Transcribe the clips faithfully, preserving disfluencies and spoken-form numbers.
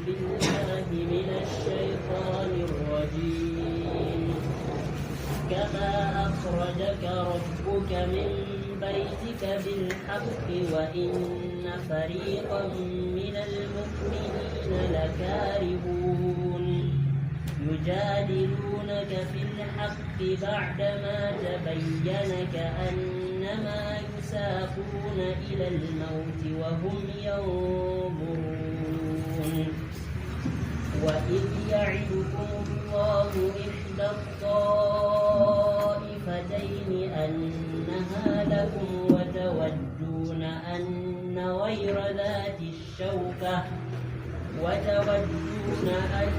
بالله من الشيطان الرجيم. كما أخرجك ربك من بيتك بالحق وإن فريقا من المؤمنين لكارهون. يجادلونك في الحق بعدما تبين كأنما يساقون إلى الموت وهم ينظرون. وإذ يعدكم الله إحدى الطائفتين أنها لكم وتودون أن غير ذات الشوكة وتودون أن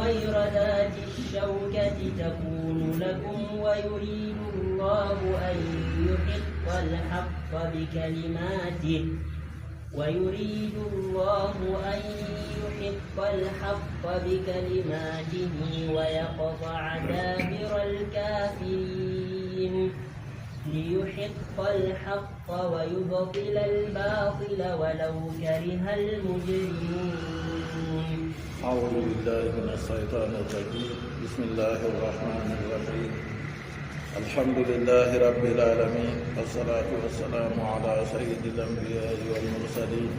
غير ذات الشوكة تكون لكم ويريد الله أن يحق الحق بكلماته ويريد الله أن يحق الحق بكلماته ويقطع دابر الكافرين. ليحق الحق ويبطل الباطل ولو كره المجرمون. أعوذ بالله من الشيطان الرجيم. بسم الله الرحمن الرحيم. الحمد لله رب العالمين، والصلاة والسلام على سيد الأنبياء والمرسلين،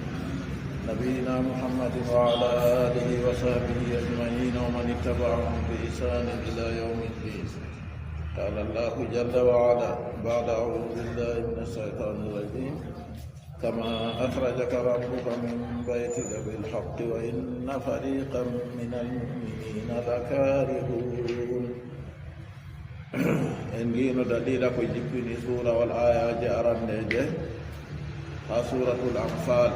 نبينا محمد وعلى آله وصحبه أجمعين ومن اتبعهم بإحسان إلى يوم الدين. قال الله جل وعلا بعد أعوذ بالله من الشيطان الرجيم، كما أخرجك ربك من بيتك بالحق وإن فريقا من المؤمنين لكارهون. En ngiino dalila ko jippini suurawal aayaaje arandeeje haa Suuratul Anfaal.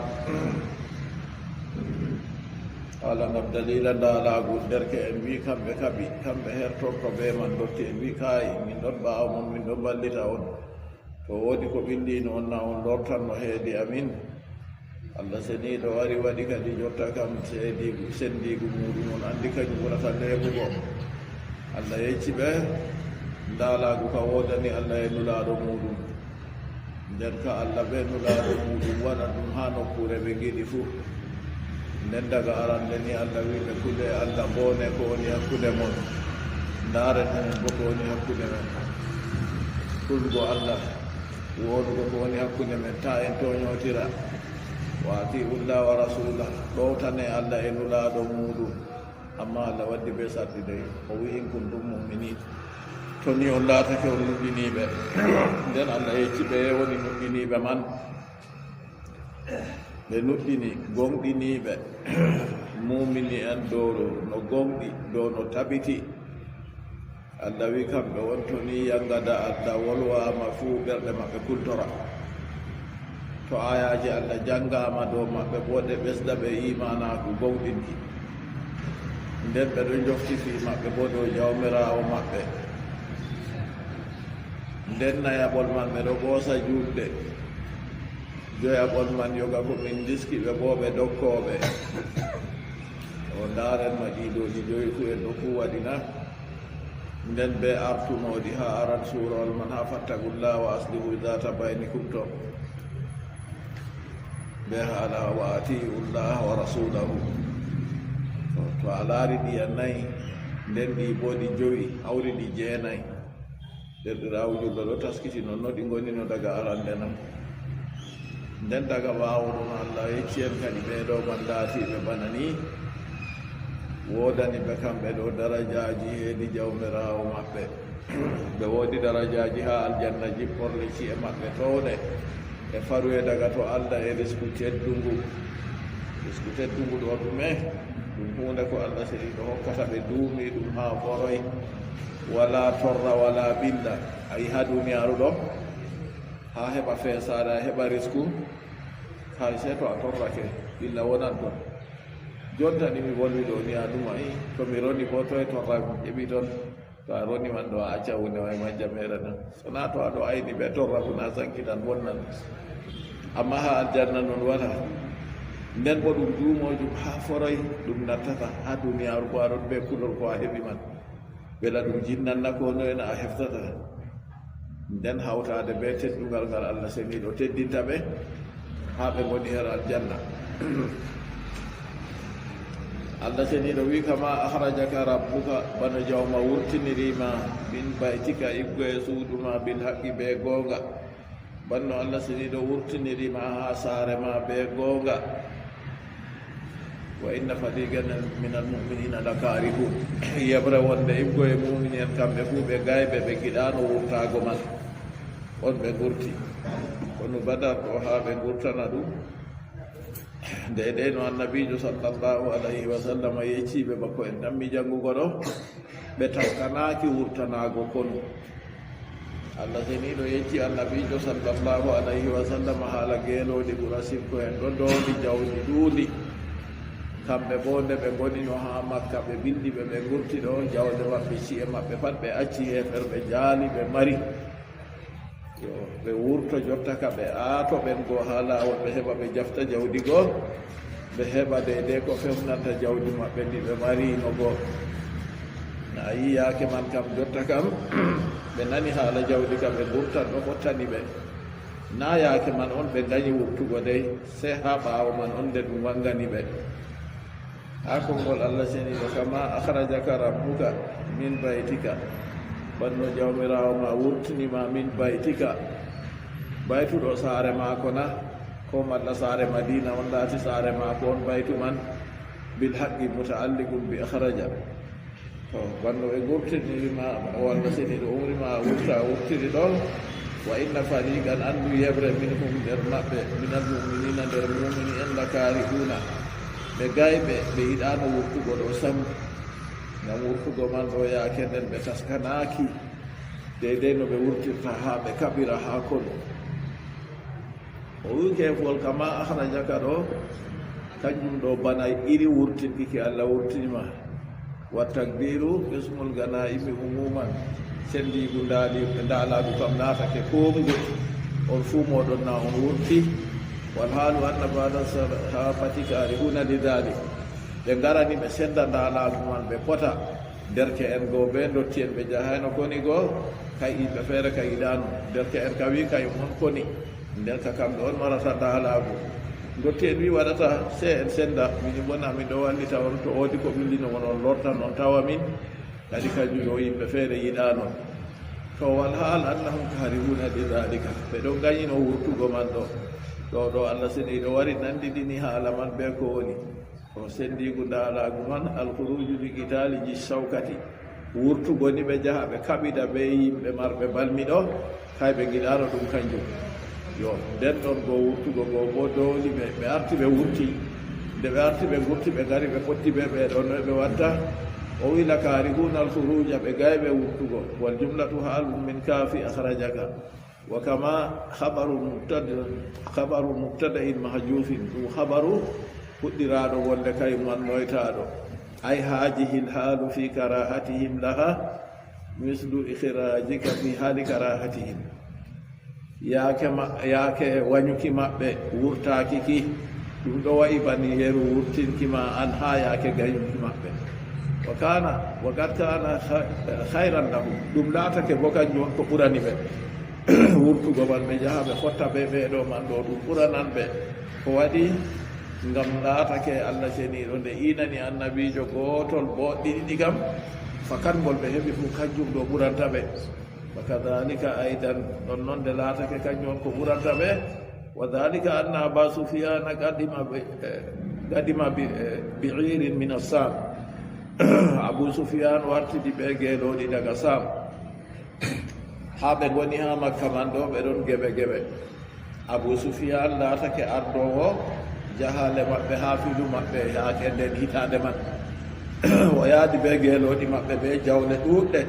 Haala ngam dalila ndaalaagu, derke'en mbii kamɓe kaɓi, kamɓe hertorto bee man. Ndotti'en mbii, kaay, min ɗon ɓaawo mon, min ɗon mballita on. To woodi ko ɓilliino on, na on lortanno heedi amin? Allah seniiɗo wari waɗi kadi jotta kam seediigu, sendiigu muuɗum, on anndi kanyum ɓurata neeɓugo. Allah yecci ɓe ndaalaagu ka woodani Allah e nulaaɗo muuɗum. Nden ka Allah bee nulaaɗo muuɗum waɗa ɗum haa nokkuure ɓe ngiɗi fuu. Nden daga arande ni Allah wi'i ɓe, kule Allah, mboone ko woni hakkunde mon. Ndaaren enen boo ko woni hakkunde men. Kulgo Allah, woonugo ko woni hakkunde men, taa en tooñootira. Wa atii'ullaaha wa rasuulahu, ɗowtane Allah e nulaaɗo muuɗum. Ammaa Allah waddi bee sarɗi dey, o wi'i, in kuntum mu'miniin. To ni on laatake on nuɗɗiniiɓe. Nden Allah yecci ɓe woni nuɗɗiniiɓe man. Ɓe nuɗɗini, gooŋɗiniiɓe. Muumini en dow no gooŋɗi, dow no tabiti. Allah wi'i kamɓe wonto ni yangada Allah wolwaama fuu ɓerɗe maɓɓe kultora. To aayaaje Allah janngaama dow maɓɓe boo, ɗe ɓesda ɓe iimaanaaku gooŋɗinki. Nden ɓe ɗon njofti fii maɓɓe boo dow Jawmiraawo maɓɓe. Nden nayaɓol man ɓe ɗo ɓoosa juulde. Joyaɓol man yoga ko min ndiski ɓe boo ɓe dokkooɓe. O ndaaren ma ɗiɗooji jowi fuu en ɗo kuuwaɗi na? Nden bee artunooɗi haa aran suurawol man haa fattagullaa wa aslihu zaata baynikum to. Bee haala wa atii'ullaaha wa rasuulahu. To, to a laari ɗi a nayi, nden ɗi boo ɗi jowi, hawri ɗi jeenayi. Deerɗiraawo julɗo ɗo taskiti non no ɗi ngonino daga arande non. Nden daga ɓaawo ɗon Allah yecci en kadi ɓee ɗo man laatiiɓe bana ni. Woodani ɓe kamɓe ɗo darajaaji heedi Jawmiraawo maɓɓe. Ɓe woodi darajaaji haa aljanna, jipporle ci'e maɓɓe towɗe. E faruye daga to Allah e risku teddungu. Risku teddungu ɗo ɗume? Ɗum huunde ko Allah seniiɗo hokkata ɓe duumiiɗum haa foroy. Walaa torra, walaa ɓilla. A yi haa duniyaaru ɗo, haa heɓa feesaare, a heɓa risku, hay sey to a torrake, ɓilla wonan ton. Jonta ni mi volwi ɗo ni, a numa, i, to mi roni boo, toy torra mi heɓi ton? To a roni man ɗo, a acca huunde may majja meere na? Sonaa to a ɗo ayni bee torra fuu, na sankitan, wonnan. Ammaa haa aljanna non walaa. Nden boo ɗum duumoojum haa foroy, ɗum nattata haa duniyaaru boo a ɗon bee kulol ko a heɓi man. Bela ɗum jinnan na ko noy na a heftata. Nden hawtaade bee teddungal ngal Allah seniiɗo teddinta ɓe, haa ɓe ngoni her aljanna. Allah seniiɗo wi, "Kama akhrajaka rabbuka," bano Jawma wurtiniri ma, "min baytika," iggo e suudu ma, "bil haqqi," be goonga. Banno Allah seniiɗo wurtiniri ma haa saare ma be goonga. "Wa inna fariqan minal mu'minina lakarihun." Yeɓre wonde iggo e muumini en, kamɓe fuu ɓe gayɓe, ɓe giɗaano wurtaago man. On ɓe ngurti. Konu Badar ɗo haa ɓe ngurtana ɗum. Deydey no Annabiijo sallallahu alayhi wa sallam yecci ɓe, bako en ɗammi janngugo ɗo, ɓe taskanaaki wurtanaago konu. Allah seniiɗo yecci Annabiijo sallallahu alayhi wa sallam haala geelooɗi Quraysinko'en ɗo ndoondi jawdi ɗuundi. Kamɓe boo, nde ɓe ngonino haa Makka, ɓe billi ɓe, ɓe ngurti ɗo, jawle maɓɓe, ci'e maɓɓe pat ɓe acci, heeferɓe jaali, ɓe mari. Yo ɓe wurto jotta ka, ɓe aato ɓen goo haa laawol, ɓe heɓa ɓe jafta jawdi goo, ɓe heɓa deydey ko fewnanta jawdi maɓɓe ndi ɓe mariino goo. Na a yii yaake man kam, jotta kam, ɓe nani haala jawdi ka, ɓe ngurtan, ɗo fottani ɓe. Na yaake man on ɓe ngañi wurtugo dey, sey haa ɓaawo man on nde ɗum wanngani ɓe. Haa konngol Allah seniiɗo, "Kama akhrajaka rabbuka min baytika." Banno Jawmiraawo ma wurtini ma "min baytika." Baytu ɗo saare maako na? Ko malla saare Madiina on laati saare maako on, baytu man? "Bil haqqi muta'alliqun bi akhraja." To, banno ɓe ngurtiniri ma, o Allah seniiɗo umri ma a wurta, a wurtiri ɗon. "Wa inna fariqan," anndu yeɓre, "minhum," nder maɓɓe, "minal mu'minina," nder muumini en, "lakarihuna," ɓe gayɓe, ɓe yiɗaano wurtugo ɗo sam. Ngam wurtugo man ɗo, yaake nden ɓe taskanaaki, deydey no ɓe wurtirta haa ɓe kaɓira haa konu. O wi keefol, "Kama akhrajaka," ɗo, kanjum ɗo bana iri wurtinki ki Allah wurtini ma. Wa takdiru, qismul ganaimi umuman, sendiigu ndaali-, ndaalaagu kam laatake koo ngol. On fuu mooɗon na on wurti. Wal haalu anna ba'da sahabati karihuna li dhalik. Ɓe ngarani ɓe senda ndaalaagu man, ɓe pota. Derke'en goo bee ndotti'en ɓe jahayno koni goo, kay yimɓe feere ka yiɗaano. Derke'en ka wi kay on koni, nden ka kamɓe on marata ndaalaagu. Ndotti'en wi waɗata sey en senda, minin boo na min ɗo wallita on, to woodi ko ɓillino mon on lortan on tawa min. Kadi kanjum ɗo yimɓe feere yiɗaano. To wal haal annahum karihuna li dhalika, ɓe ɗo ngañino wurtugo man ɗo. Ɗo ɗo Allah seniiɗo wari nandidini haala man bee ko woni. O sendiigu ndaalaagu man, alkhuruju li qitaali ji shawkati. Wurtugo ni ɓe jaha ɓe kaɓida bee yimɓe marɓe balmi ɗo, kay ɓe ngiɗaano ɗum kanjum. Yo, nden ɗon go wurtugo go boo dooli ɓe, ɓe arti ɓe wurti. Nde ɓe arti ɓe ngurti ɓe ngari ɓe potti bee ɓee ɗon, noy ɓe watta? O wi lakarihuna alkhuruja, ɓe gayɓe wurtugo. Wal jumlatu haalun min kaafi akhrajaka. Wa kama khabaru mubtada, khabaru mubtada'in mahjufin, ɗum khabaru fuɗɗiraaɗo wonde kay man moytaaɗo. Ay hajihi alhalu fi karahatihim laha mislu ikhrajika fi hali karahatihim. Yaake ma-, yaake wanyuki maɓɓe wurtaaki ki, ɗum ɗo wa'i bani yeru wurtinki ma an haa yaake ganyuki maɓɓe. Wa kana, wa qad kana kha-, khayran lahum. Ɗum laatake bo kanjum on ko ɓurani ɓe. Wurtugo man ɓe jaha ɓe fotta be ɓee ɗo man ɗo, ɗum ɓuranan ɓe. Ko waɗi? Ngam laatake Allah ceniiɗo nde iinani annabiijo gootol booɗɗi ɗiɗi kam, fakat ngol ɓe heɓi fuu kanjum ɗo ɓuranta ɓe. Wa kadhalika aidan, non non nde laatake kanjum on ko ɓuranta ɓe. Wa dhalika anna Aba Sufyana qadima bi, eh, qadima bi, eh, bi'irin min Assam. Abu Sufyan wartidi be geelooɗi daga Sam. Haa ɓe ngoni haa Makka man ɗo, ɓe ɗon geɓe geɓe. Abu Sufyan laatake ardoowo jahaale maɓɓe haa filu maɓɓe yaake nden hitaande man. O yaadi be geelooɗi maɓɓe be jawle ɗuuɗɗe.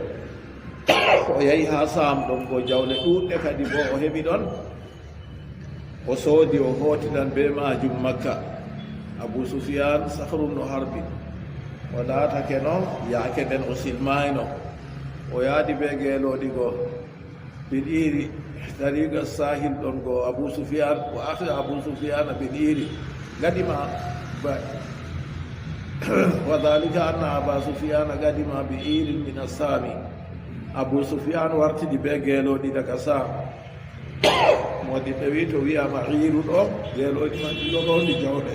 O yahi haa Saam ɗon, go jawle ɗuuɗɗe kadi boo o heɓi ɗon. O soodi, o hootinan be maajum Makka. Abu Sufyan, Sakhru no Harbi. O laatake no yaake nden o silmaayno. O yaadi be geelooɗi go. Bil iri, tariqa sahil ɗon go Abu Sufyan, wa akhdha Abu Sufyan bil iri. Gadima ba-, wa dhalika anna Aba Sufyan gadima bi irin min as-Sami. Abu Sufyan wartidi be geelooɗi daga Sam. Moodi ɓe wi to wi'ama iru ɗo, geelooɗi man ɗiɗo ɗo ndi jawɗe.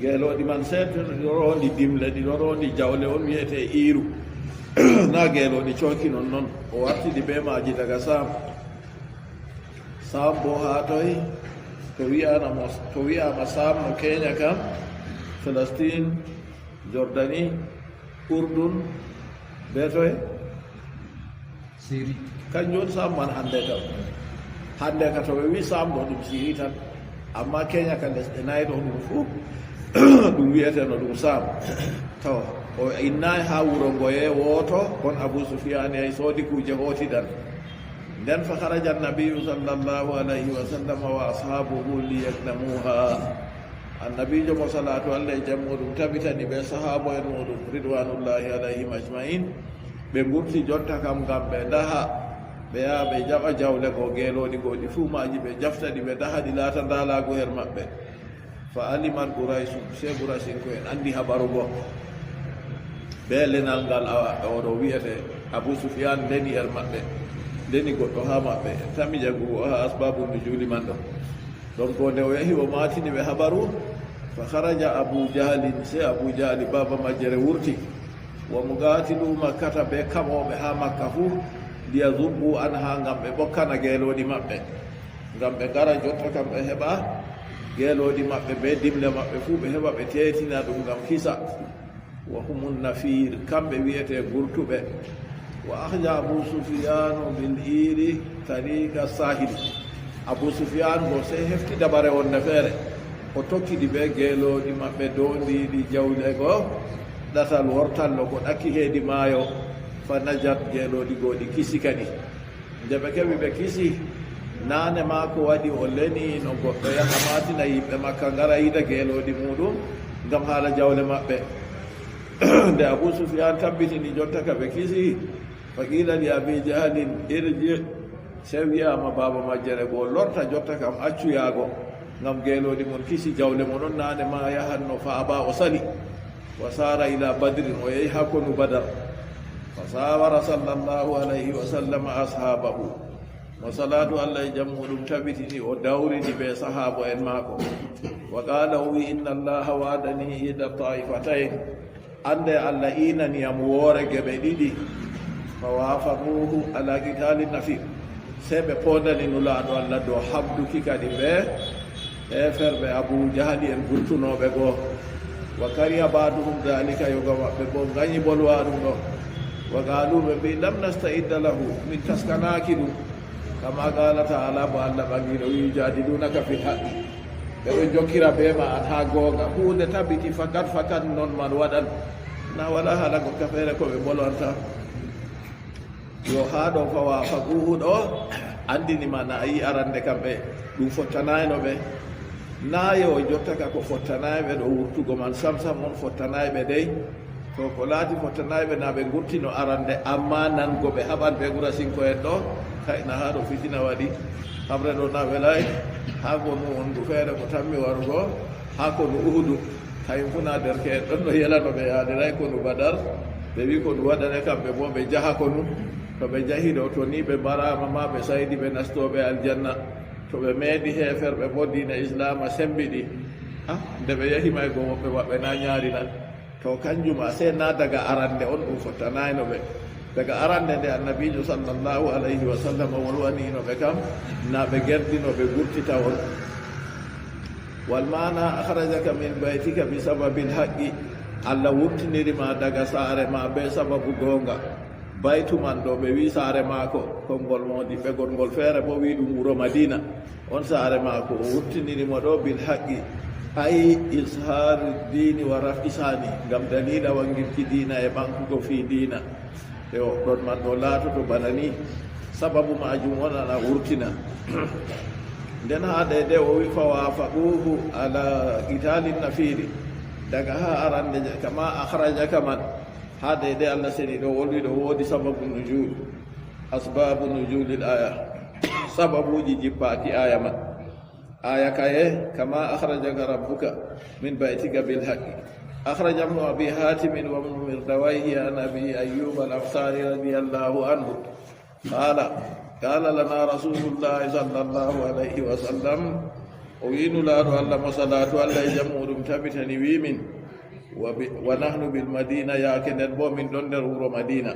Geelooɗi man seeto ɗi ɗo roondi dimle, ɗi ɗo roondi jawle, on wiyetee iiru. Na geelooɗi cooki non non. O wartidi bee maaji daga Saam. Saam boo haa toy? To wi'aama mo, to wi'aama Saam no Keenya kam, Filistin, Jordani, Urdun, bee toy? Siri. Kanjum woni Saam man hannde kam. Hannde ka to ɓe wi'i Saam ɗo ɗum Siri tan. Ammaa Keenya ka lesɗe nayi ɗo ɗum fuu ɗum wi'eteno ɗum Saam. To o innaay haa wuro ngoye wooto, on Abu Sufiyaan yahi soodi kuuje hootidan. Nden fa kharaja annabiyyu sallallahu alayhi wa sallam wa ashaabuhu liyagnamuha. Annabiijo mo salaatu Allah e jam muuɗum tabitani ɓe sahaabo'en muuɗum ridwanullahi alayhim ajma'in. Ɓe ngurti jotta kam ngam ɓe ndaha, ɓe yaha ɓe jaɓa jawle go geelooɗi go ɗi fuu maaji, ɓe jafta ɗi, ɓe ndaha ɗi laata ndaalaagu her maɓɓe. Fa alimat Qurayshun, sey Quraysinko'en anndi habaru go. Bee lenal ngal awa, o ɗo wi'ete Abu Sufiyaan ndeni her maɓɓe, ndeni goɗɗo haa maɓɓe, tami janngugo haa asbaabu nujuuli man ɗo. Ɗon go nde o yahi o maatini ɓe habaru, fa kharaja Abu Jahlin, sey Abu Jahli baaba majjere wurti, wa muqatilu Makkata bee kaɓooɓe haa Makka fuu, liyazubbu anha ngam ɓe ɓokkana geelooɗi maɓɓe. Ngam ɓe ngara jotta kam ɓe heɓa geelooɗi maɓɓe bee dimle maɓɓe fuu ɓe heɓa ɓe teetina ɗum ngam kisa. Wa humun nafir, kamɓe wi'etee gurtuɓe. Wa akhadha Abu Sufyanu bil iri tariqa sahili. Abu Sufyan go sey hefti dabare wonde feere. O tokkidi bee geelooɗi maɓɓe doondiiɗi jawle go ɗatal wortallo ko ɗakki heedi maayo. Fa najat, geelooɗi go ɗi kisi kadi. Nde ɓe keɓi ɓe kisi, naane maako waɗi o leni no goɗɗo yaha maatina yimɓe Makka ngara yiida geelooɗi muuɗum ngam haala jawle maɓɓe. Nde Abu Sufyan tabbitini jotta ka ɓe kisi, fa qila li Abi Jahlin, irji, sey wi'aama baaba majjere go lorta jotta kam accu yaago ngam geelooɗi mon kisi jawle mon on naane ma yahanno fa aba o sali. Wa sara ila Badrin, o yehi haa konu Badar. Fa sawara sallallahu alayhi wa sallam ashabahu. Mo salaatu Allah e jam muuɗum tabitini o dawrini bee sahaabo en maako. Wa qala o wi'i, inna Allaha wa'adani ihda ta'ifatayn. Annde Allah iinani yam woore geɓe ɗiɗi. Fa wafaquhu ala qitali nafir. Sey ɓe poondani Nulaaɗo Allah dow haɓduki kadi bee heeferɓe Abu Jahali en gurtunooɓe go. Wa kariha ba'duhum dhalika, yoga maɓɓe boo nganyi bolwa ɗum ɗo. Wa qalu, ɓe mbi'i, lam nasta'idda lahu, min taskanaaki ɗum. Kama qala ta'ala, bo Allah ɓaŋiiɗo wi'i, yujadilunaka fil haqqi. Ɓe ɗon jokkira bee ma an haa gooŋga. Huunde tabiti fakat fakat non man waɗan. Na walaa haala goɗka feere ko ɓe mbolwanta. Yo haa ɗo fa wafaquhu ɗo anndini ma na a yi arande kamɓe ɗum fottanaayno ɓe. Na yo jotta ka ko fottanaay ɓe ɗo wurtugo man sam sam on fottanaay ɓe dey. To ko laati fottanaay ɓe na ɓe ngurtino arande, ammaa nango ɓe haɓan bee Qurasinko'en ɗo, kay na haa ɗo fitina waɗi. Haɓre ɗo na welaay, haa konu on ndu feere ko tammi warugo, haa konu Uhudu. Kañum fuu na derke'en ɗon no yelano ɓe yaaliray konu Badar. Ɓe wi'i konu waɗane kamɓe boo ɓe jaha konu. To ɓe jahi ɗo, to ni ɓe mbaraama ma ɓe saydi ɓe nastooɓe aljanna. To ɓe meedi heeferɓe boo diina Islaama semmbiɗi. Ah, nde ɓe yahi may go woɓɓe maɓɓe na ñaarina. To kanjum a sey na daga arande on ɗum fottanaayno ɓe. Daga arande nde Annabiijo sallallahu alayhi wa sallam wolwaniino ɓe kam, na ɓe gerdino ɓe gurtita on. Wal maana akhrajaka min baytika bi sababil haqqi, Allah wurtiniri ma daga saare ma bee sababu goonga. Baytu man ɗo ɓe wi'i saare maako, konngol moodiɓɓe, gonngol feere boo wi'i ɗum wuro Madiina. On saare maako o wurtiniri mo ɗo bil haqqi, ay izhaari diini wa raf'i saani, ngam daliila wanngirki diina e ɓaŋkugo fii diina. E o ɗon man ɗo laatoto bana ni, sababu maajum on ana wurtina. Nden haa ɗeɗe o wi'i fa waafaquuhu ala qitaalin nafiiri, daga haa arande kama akhrajaka man, haa ɗeɗe Allah seni ɗo wolwi ɗo woodi sababu nujul, asbabu nujulil aya, sababuuji jippaaki aya man. Aya kaye, kama akhrajaka rabbuka min baytika bil haqqi. أخرج ابن أبي حاتم وابن مردويه عن أبي أيوب الأنصاري رضي الله عنه قال: قال لنا رسول الله صلى الله عليه وسلم، o wi'u Nulaaɗo Allah mo salaatu Allah e jam muuɗum tabitani wi'i min, wa bi-, wa nahnu bil Madina, yaake nden boo min ɗon nder wuro Madiina.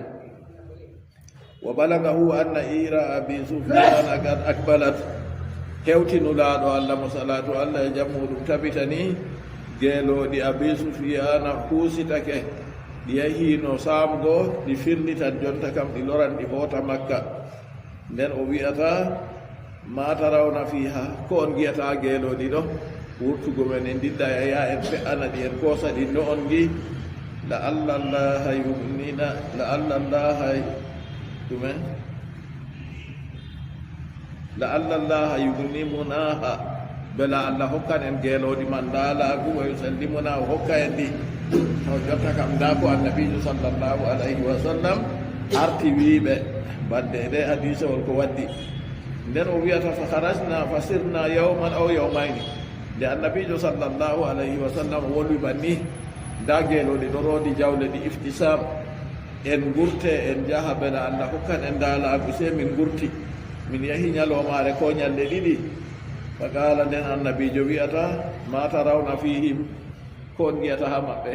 Wa balagahu anna iira Abi Sufyaana qad aqbalat. Hewti Nulaaɗo Allah mo salaatu Allah e jam muuɗum tabitani, geelooɗi Abi Sufyaana huusitake, ɗi yahiino saamgo, ɗi firlitan jonta kam, ɗi loran, ɗi hoota Makka. Nden o wi'ata, "Ma tarawna fiiha, ko on ngi'ata geelooɗi ɗo? Wurtugo men en dilla yaya en fe'ana ɗi, en koosa ɗi no on ngi'i? La'alla Allaha yugnina, la'alla Allaha ɗumen? La'alla Allaha yugnimunaha, bela Allah hokkan en geelooɗi man ndaalaagu, wa yusallimuna, o hokka en ɗi." To jotta kam, ndaa ko Annabiijo sallallahu alayhi wa sallam arti wi'i ɓe, bannde e nde hadiisawol ko waddi. Nden o wi'ata, "Fa kharajna fa sirna yawman aw yawmayni." Nde Annabiijo sallallahu alayhi wa sallam wolwi banni, ndaa geelooɗi ɗo roondi jawle ɗi iftisaam. En ngurte, en njaha bela Allah hokkan en ndaalaagu, sey min ngurti. Min yahi nyaloomaare ko nyalɗe ɗiɗi. Fa qaala, nden Annabiijo wi'ata, "Ma tarawna fiihim?" Ko on ngi'ata haa maɓɓe?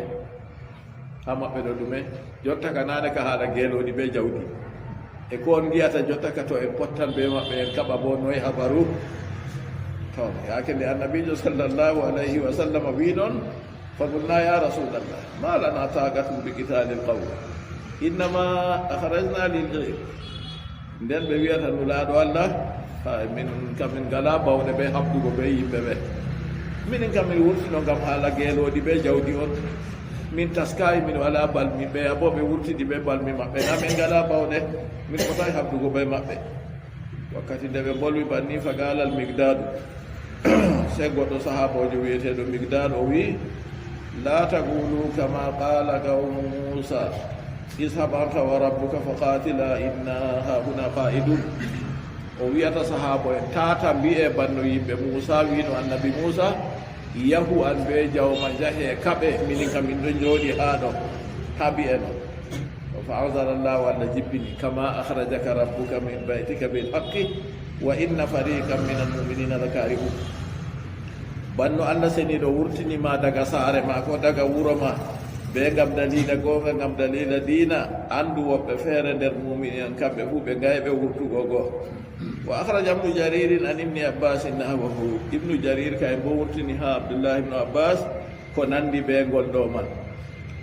Haa maɓɓe ɗo ɗume? Jotta ka naane ka haala geelooɗi bee jawdi. E ko on ngi'ata jotta ka to en pottan bee maɓɓe, en kaɓa boo noy habaru? To, yaake nde Annabiijo sallallahu alayhi wa sallam wi'i non, fa qulna, "Ya Rasulallah, ma lana taqatun bi qitalil qawm. Innama akhrajna lil ghayr." Nden ɓe wi'ata Nulaaɗo Allah, "Hay, min kam min ngalaa bawɗe bee haɓdugo bee yimɓe ɓe. Minin kam min wurtino ngam haala geelooɗi bee jawdi on. Min taskaayi, min walaa balmi, ɓeya boo ɓe wurtidi bee balmi maɓɓe. Na min ngalaa bawɗe, min potaay haɓdugo bee maɓɓe." Wakkati nde ɓe mbolwi banni, fa qaala al-Miqdaadu, sey goɗɗo sahaaboojo wi'eteeɗo Miqdaad o wi'i, "La taqulu kama qala qawmu Musa, idhhab anta wa rabbuka faqatila inna hahuna qa'idun." O wi'ata sahaabo en, "Tata mbi'e banno yimɓe Musa wi'no Annabi Musa, 'Yahu an be jawma njahe kaɓe, minin kam min ɗon jooɗi haa ɗo.'" Taa mbi'e non. Fa anzala Allahu, Allah jippini, "Kama akhrajaka rabbuka min baytika bil haqqi wa inna fariqan minal mu'minina lakarihun." Banno Allah seniiɗo wurtini ma daga saare ma ko daga wuro ma, be ngam daliila goonga, ngam daliila diina, anndu woɓɓe feere nder muumini en kamɓe fuu ɓe ngayɓe wurtugo go. Wa akhraja Ibnu Jaririn an Ibni Abbasin nahwahu. Ibnu Jarir kay boo wurtini haa Abdullahi ibnu Abbas ko nanndi bee ngol ɗo man.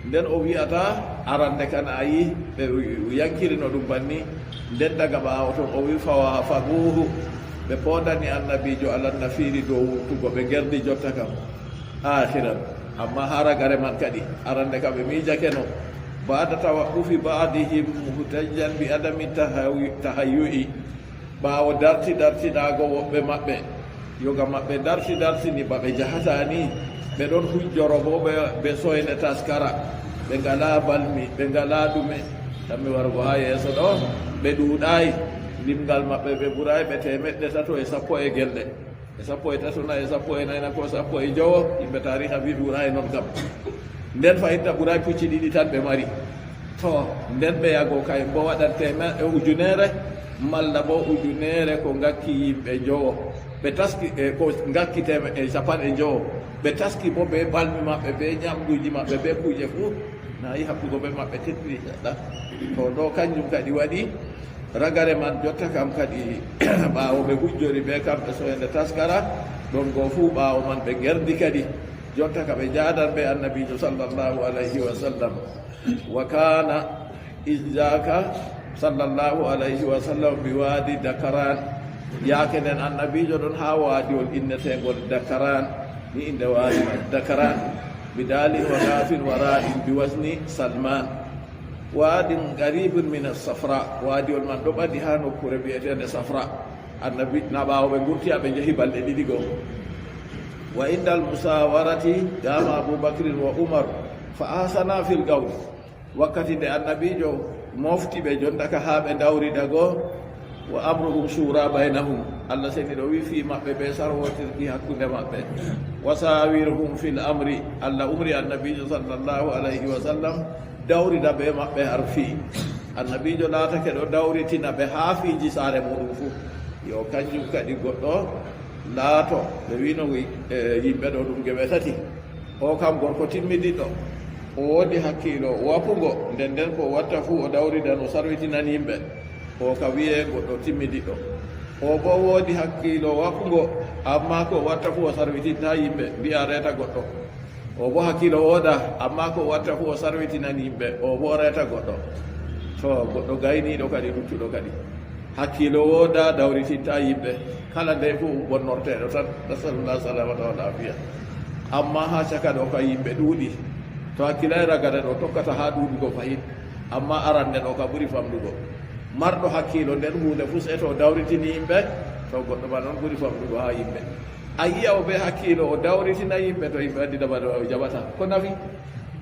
Nden o wi'ata, arande kan a yi ɓe yankirino ɗum banni, nden daga ɓaawo ton o wi, "Fawafaquhu." Ɓe poondani Annabiijo alan nafiiri dow wurtugo, ɓe ngerdi jotta kam. Akhiran, amma haa ragare man kadi, arande kam ɓe miijake no. Ba'da tawaqqufi ba'dihim muhtajjan bi adami tahawi-, tahayyu'i. Ɓaawo darti dartinaago woɓɓe maɓɓe, yoga maɓɓe darti dartini ba ɓe njahataa ni, ɓe ɗon hujjoro boo be, be soyne taskara, ɓe ngalaa balmi, ɓe ngalaa ɗume, tammi wargo haa yeeso ɗo, ɓe ɗuuɗaay, limgal maɓɓe ɓe ɓuraay ɓe teemeɗɗe tato e sappo e gelle. E sappo e tato na, e sappo e nayi na, ko sappo e njowo, yimɓe taariha mbi ɗuuɗaay non kam. Nden fa'itta ɓuraay pucci ɗiɗi tan ɓe mari. To, nden ɓe yago kay mbo waɗan teemeɗɗe, ujunere, malla bo ujunere ko ngakki yimɓe njowo. Ɓe taski, e, ko ngakki teeme-, e capanɗe njowo. Ɓe taski bo be balmi maɓɓe, be nyamduji maɓɓe, be kuuje fuu. Na yi haɓɓugo be maɓɓe teddini seɗɗa. To, ɗo kanjum kadi waɗi ragare man jotta kam kadi, ɓaawo ɓe hujjori be kamɓe soyande taskara, ɗon go fuu ɓaawo man ɓe ngerdi kadi. Jotta ka ɓe njaadan be Annabiijo sallallahu alayhi wa sallam. Wa kana iz zaka sallallahu alayhi wa sallam bi wadi Dakaran. Yaake nden Annabiijo ɗon haa waadiwol inneteengol Dakaran. Ni innde waadi man Dakaran. Bi dalin wa kafin wa ra'in bi wazni Salman. Wadin qaribun min as-Safra. Waadiwol man ɗo ɓadi haa nokkuure bi'eteende Safra. Annabi, na ɓaawo ɓe ngurti, ɓe njehi balɗe ɗiɗi go. Wa indal musawarati qama Abu Bakrin wa Umar fa ahsana fil qawli. Wakkati nde Annabiijo mofti ɓe jonta ka haa ɓe ndawrida go, wa amruhum shura baynahum. Allah seniiɗo wi fii maɓɓe bee sarwootirki hakkunde maɓɓe. Wa saawirhum fil amri, Allah umri annabiijo sallallahu alayhi wa sallam dawrida bee maɓɓe har fii. Annabiijo laatake ɗo dawritina ɓe haa fiiji saare muuɗum fuu. Yo kanjum kadi goɗɗo laato, ɓe wi'no wi-, e, yimɓe ɗo ɗum geɓe tati. O kam gorko timmidiɗɗo, o woodi hakkiilo wapugo, nden nden ko o watta fuu o dawridan o sarwitinan yimɓe. O ka wi'e goɗɗo timmidiɗɗo. O boo woodi hakkiilo wapugo, ammaa ko o watta fuu o sarwitintaa yimɓe, mbi'a reeta goɗɗo. O boo hakkiilo woodaa, ammaa ko o watta fuu o sarwitinan yimɓe, o boo reeta goɗɗo. To goɗɗo gayniiɗo kadi, luttuɗo kadi. Hakkiilo woodaa, dawritintaa yimɓe. Kala ndey fuu bonnorteeɗo tan, nasalullah salamata wal afiya. Ammaa haa caka ɗo ka yimɓe ɗuuɗi. To hakkiilayra gada ɗo tokkata haa ɗuuɗugo fahin. Ammaa arande ɗo ka ɓuri famɗugo. Marɗo hakkiilo nder huunde fuu sey to o dawritini yimɓe, to goɗɗo man on ɓuri famɗugo haa yimɓe. A yi'a o bee hakkiilo, o dawritina yimɓe, to yimɓe waddi dabare o jaɓata. Ko nafi?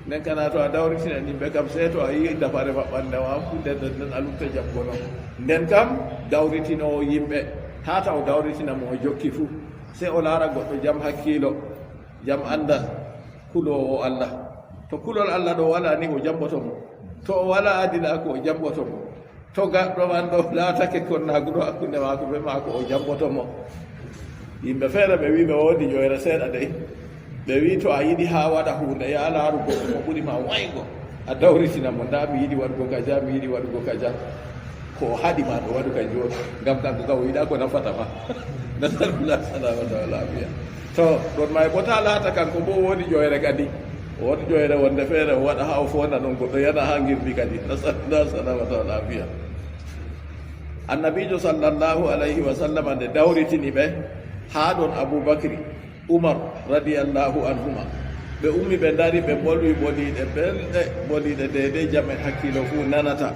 Nden kana to a dawritina yimɓe kam, sey to a yi'i dabare maɓɓannde ma, nden, nden, nden a lutta jam kono. Nden kam, dawritinoowo yimɓe, haa ta o dawritina mo o jokki fuu. Sey o laara goɗɗo jam hakkiilo, jam anndal, kuloowo Allah. To kulol Allah ɗo walaa ni, o jamboto mo. To o walaa adilaaku, o jamboto mo. To gaɗɗo man ɗo laatake konnaaguɗo hakkunde maako bee maako, o jamboto mo. Yimɓe feere ɓe wi ɓe woodi ƴoyre seeɗa dey. Ɓe wi to a yiɗi haa waɗa huunde, yaa laaru goɗɗo mo ɓuri ma waygo. A dawritina mo, ndaa mi yiɗi waɗugo kaja, mi yiɗi waɗugo kaja. Ko o haɗi ma ɗo waɗu kanjum on. Ngam kanko kam o yiɗaa ko nafata ma. Nasalullah salamata wal afiya. To, ɗon may bo ta laata kanko bo woodi ƴoyre kadi. O woodi ƴoyre wonde feere o waɗa haa o foonda ɗon goɗɗo yana haa ngirdi kadi. Nasalullah salamata wal afiya. Annabiijo sallallahu alayhi wa sallama nde dawritini ɓe haa ɗon Abu Bakri, Umar radiyallahu anhuma. Ɓe ummi ɓe ndari ɓe mbolwi boliiɗe belɗe, boliiɗe deydey jam en hakkiilo fuu nanata.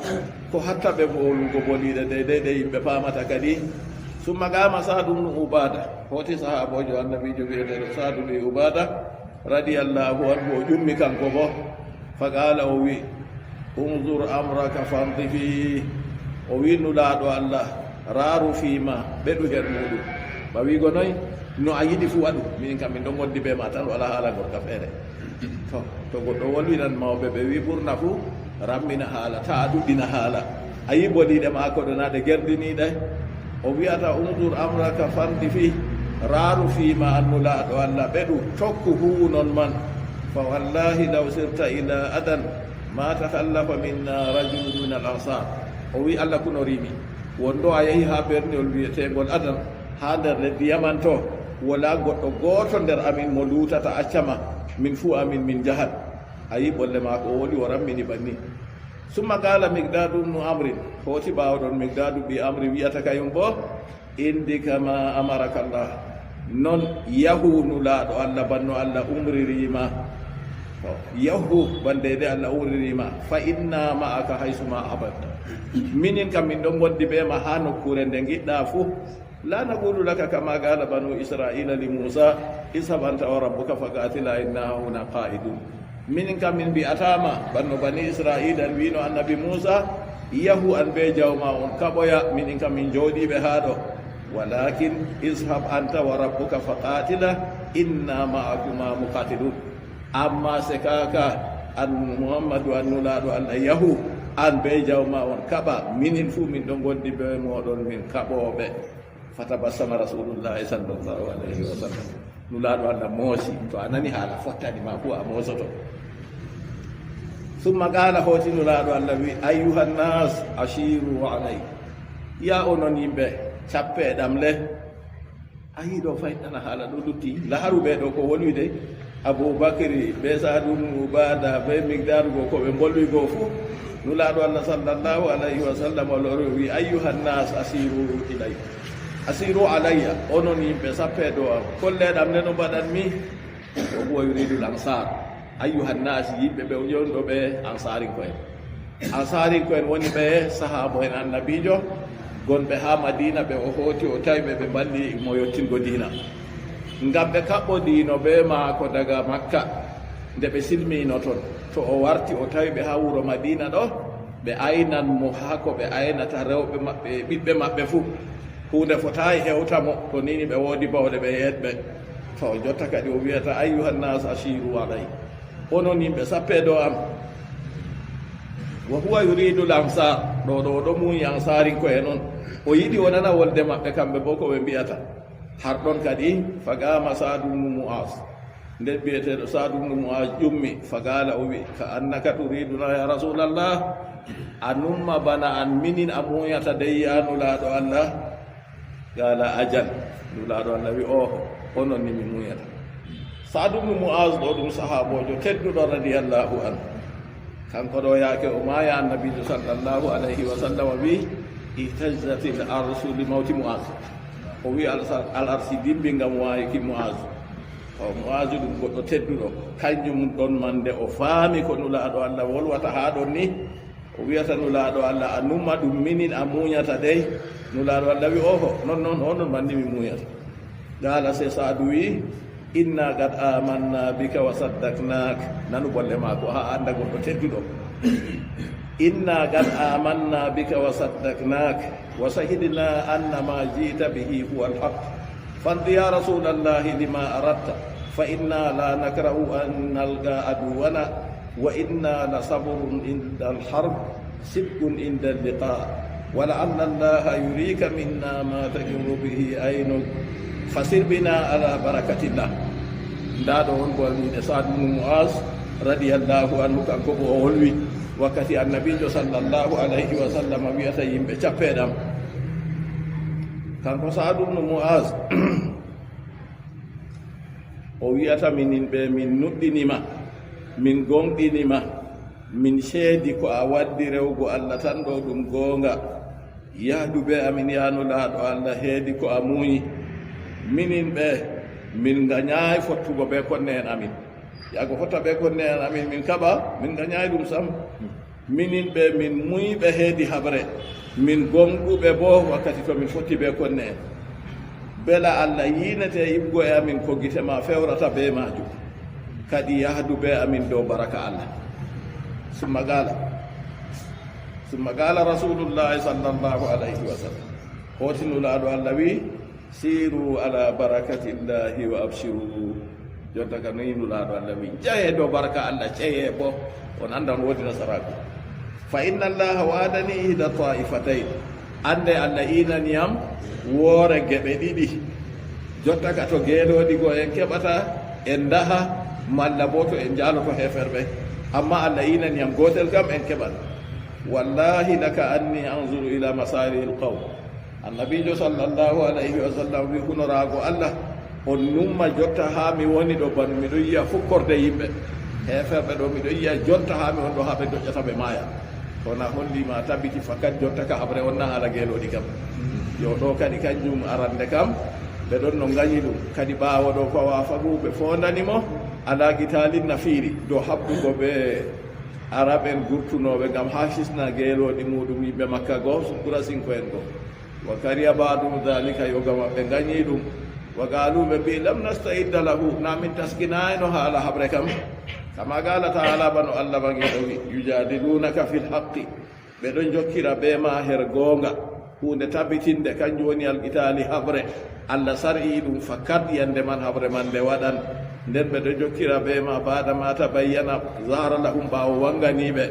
Ko hatta ɓe mbolwugo boliiɗe deydey ɗe yimɓe paamata kadi. Summa qaama Sa'd ibn Ubaada, hooti sahaaboojo Annabiijo wi'eteeɗo Sa'd ibn Ubaada, radiyallahu anhu, o ƴummi kanko bo. Fa qaala, o wi, "Unzur amraka fanzifi." O wi, "Nulaaɗo Allah, raaru fii ma, ɓeɗu her muuɗum." Ba wiigo noy, "No a yiɗi fuu waɗu, minin kam min ɗon wondi bee ma tan, walaa haala gorka feere." To, to goɗɗo wolwinan mawɓe, ɓe wi, "Ɓurna fuu, rammina haala, taa a ɗuɗɗina haala." A yi boliiɗe maako ɗo, naa ɗe gerdiniiɗe? O wi'ata, "Unzur amraka fanzifi, raaru fii ma an Nulaaɗo Allah, ɓeɗu, tokku huuwunon man. Fa wallahi law sirta ila Adan, ma takhallafa minna rajulun min al ansar." O wi, "Allah kunorii mi. Wonɗo a yahi haa berniwol wi'eteengol Adan, haa nder leddi Yaman to, walaa goɗɗo gooto nder amin mo luutata acca ma, min fuu amin min njahan." A yi bolle maako, o woli o rammini banni. Summa qaala Miqdaadu ibnu Amrin, hooti ɓaawo ɗon Miqdaadu ɓii Amri wi'ata kayum bo, "Imdi kama amaraka Allah." Non yahu Nulaaɗo Allah, banno Allah umriri ma. To, yahu bande de Allah umriri ma. "Fa inna ma'aka haysuma ahbabta." Minin kam min ɗon wondi bee ma haa nokkuure nde ngiɗɗa fuu. "La naqulu laka kama qala banu Israila li Musa, izhab anta wa rabbuka faqatila inna hahuna qa'idun." Minin kam min mbi'ataa ma, banno bani Israila en wi'no Annabi Musa, "Yahu an bee jawma on kaɓoya, minin kam min jooɗiiɓe haa ɗo. Walakin izhab anta wa rabbuka faqatila inna ma'akuma muqatilun." Amma sekaaka an Muhammadu, an Nulaaɗo Allah, yahu an bee jawma on kaɓa, minin fuu min ɗon wondi bee mooɗon min kaɓooɓe. Fatabassama Rasulullahi sallallahu alayhi wa sallam. Nulaaɗo Allah moosi, to a nani haala fottani ma fuu a moosoto. Summa qaala, hooti Nulaaɗo Allah wi, "Ayyuhan nas, ashiru alayya." Ya onon yimɓe, cappe e ɗamle. A yi ɗo fay nana haala ɗo lutti. Laharu ɓe ɗo ko wolwi dey. Abu Bakri, be Sa'adu ibn Ubada, be Migdaru go ko ɓe mbolwi go fuu. Nulaaɗo Allah sallallahu alayhi wa sallam o lori o wi, "Ayyuhan nas, asiru ilay. Asiru alayya, onon yimɓe, sappe ɗo am. Kolle ɗam ne no mbaɗanmi?" O huwa yuridul ansar. Ayyuhan nas, yimɓe ɓe o ƴonɗo ɓe ansaarinko'en. Ansaarinko'en woni ɓe sahaabo'en Annabiijo, gonɓe haa Madiina, ɓe o hooti, o tawi ɓe, ɓe mballi mo yottingo diina. Ngam ɓe kaɓɓodiino bee maako daga Makka, nde ɓe silmiino ton. To o warti, o tawi ɓe haa wuro Madiina ɗo, ɓe aynan mo haa ko ɓe aynata rewɓe maɓɓe e ɓiɓɓe maɓɓe fuu. Huunde fotaay hewta mo, to nii ni ɓe woodi bawɗe ɓe yeeɗ ɓe. To jotta kadi o wiyata, "Ayyuhan nas ashiru alay." Onon yimɓe, sappee dow am. Wa huwa yuridu l-ansar. Ɗo, ɗo, ɗo muuyi ansaarinko'en on. O yiɗi o nana wolde maɓɓe kamɓe boo ko ɓe mbi'ata. Har ɗon kadi, faqama Sa'd ibn Mu'az. Nden bi'eteeɗo Sa'd ibn Mu'az ƴummi, faqala, o wi'i, "Ka annaka turiduna ya Rasulallah? A numma bana an minin a muuyata dey ya Nulaaɗo Allah?" Qala, "Ajal." Nulaaɗo Allah wi'i, "Ooho, onon ni mi muuyata." Sa'd ibn Mu'az ɗo ɗum sahaaboojo tedduɗo radiyallahu anhu. Kanko ɗo yaake o maaya, Annabiijo sallallahu alayhi wa sallam wi'i, "Ihtazzatil arsu li mawti Mu'az." O wi'i al-, al-arsi dimbi ngam waayuki Mu'az. O Mu'azu ɗum goɗɗo tedduɗo. Kanjum ɗon man nde o faami ko Nulaaɗo Allah wolwata haa ɗon ni, o wi'ata Nulaaɗo Allah, "A numa ɗum minin a munyata dey?" Nulaaɗo Allah wi'i, "Oho, non, non, onon man ni mi munyata." Qala, sey Sa'du wi'i, "Inna qad amanna bika wa saddaqnak." Nanu bolle maako, haa annda goɗɗo tedduɗo. "Inna qad amanna bika wa saddaqnak wa shahidna anna ma ji'ta bihi huwa al-haq. Famdi ya Rasulallahi lima aradta, fa inna la nakrahu an nalqa aduwana, wa inna la sabrun inda al-harb, sidqun inda al-liqa, wa la'alla Allaha yurika minna ma taqirru bihi aynuk, fasir bina ala barakatillah." Ndaa ɗo on ko woni e Sa'd ibn Mu'az radiyallahu anhu, kanko ko o wolwi wakkati Annabiijo sallallahu alayhi wa sallam wi'ata yimɓe, "Cappee ɗam." Kanko Sa'd ibn Mu'az, o wi'ata, "Minin ɓe min nuɗɗini ma, min gonɗini ma, min ceedi ko a waddi rewgo Allah tan ɗo ɗum goonga. Yahdu be amin, ya Nulaaɗo Allah, heedi ko a muuyi. Minin ɓe min ngañaay fottugo be konne'en amin. Yaago fotta be konne'en amin, min kaɓa, min ngañaay ɗum sam. Minin ɓe min muyɓe heedi haɓre, min gonɗuɓe boo wakkati to min fotti be konne'en. Bela Allah yiinete yiɓgo e amin ko gite ma fewrata be maajum. Kadi yahdu be amin dow baraka Allah." Summa qala, summa qala Rasulullahi sallallahu alayhi wa sallam. Hooti Nulaaɗo Allah wi'i, "Siru ala barakatillahi wa abshiru." Jonta ka noyi Nulaaɗo Allah wi'i, "Njahee dow baraka Allah, ceyee boo, on anndan woodi nasaraaku. Fa inna Allaha wa'adani ihda ta'ifatayn." Annde Allah iinani am woore geɓe ɗiɗi. Jotta ka to geelooɗi go en keɓata, en ndaha, malla boo to en njaaloto heeferɓe. Amma Allah iinani am gootel kam en keɓan. "Wallahi laka anni anzuru ila masarihil qawm." Annabiijo sallallahu alayhi wa sallam wi'i, "Hunoraago Allah, on numma jotta haa mi woni ɗo bana miɗo yi'a fukkorde yimɓe. Heeferɓe ɗo miɗo yi'a jotta haa mi woni ɗo haa ɓe doƴƴata ɓe maaya. Kono a holli ma tabiti fakat jotta ka haɓre on na haala geelooɗi kam." Yo ɗo kadi kanjum arande kam, ɓe ɗon no ngañi ɗum. Kadi ɓaawo ɗo fawa fagu ɓe foondani mo, ala qitalin nafiiri, dow haɓɓugo ɓe Arab en gurtunooɓe ngam haa hisna geelooɗi muuɗum yimɓe Makka go, Qurasinko en go. Wa kariha ba'duhum dhalika, yoga maɓɓe ngañi ɗum. Wa qalu, ɓe mbi'i, "Lam nasta'idda lahu, na min taskinaayno haala haɓre kam." Kama qala ta'ala, bano Allah Baŋgeejo wi', "Yujadilunaka fil haqqi." Ɓe ɗon jokkira bee ma her goonga, huunde tabitinde, kanjum woni alqitaali haɓre. Allah sar'i ɗum fakat, yande man haɓre man nde waɗan. Nden ɓe ɗon jokkira bee ma, ba'da ma tabayyana, zahara lahum, ɓaawo waŋgani ɓe,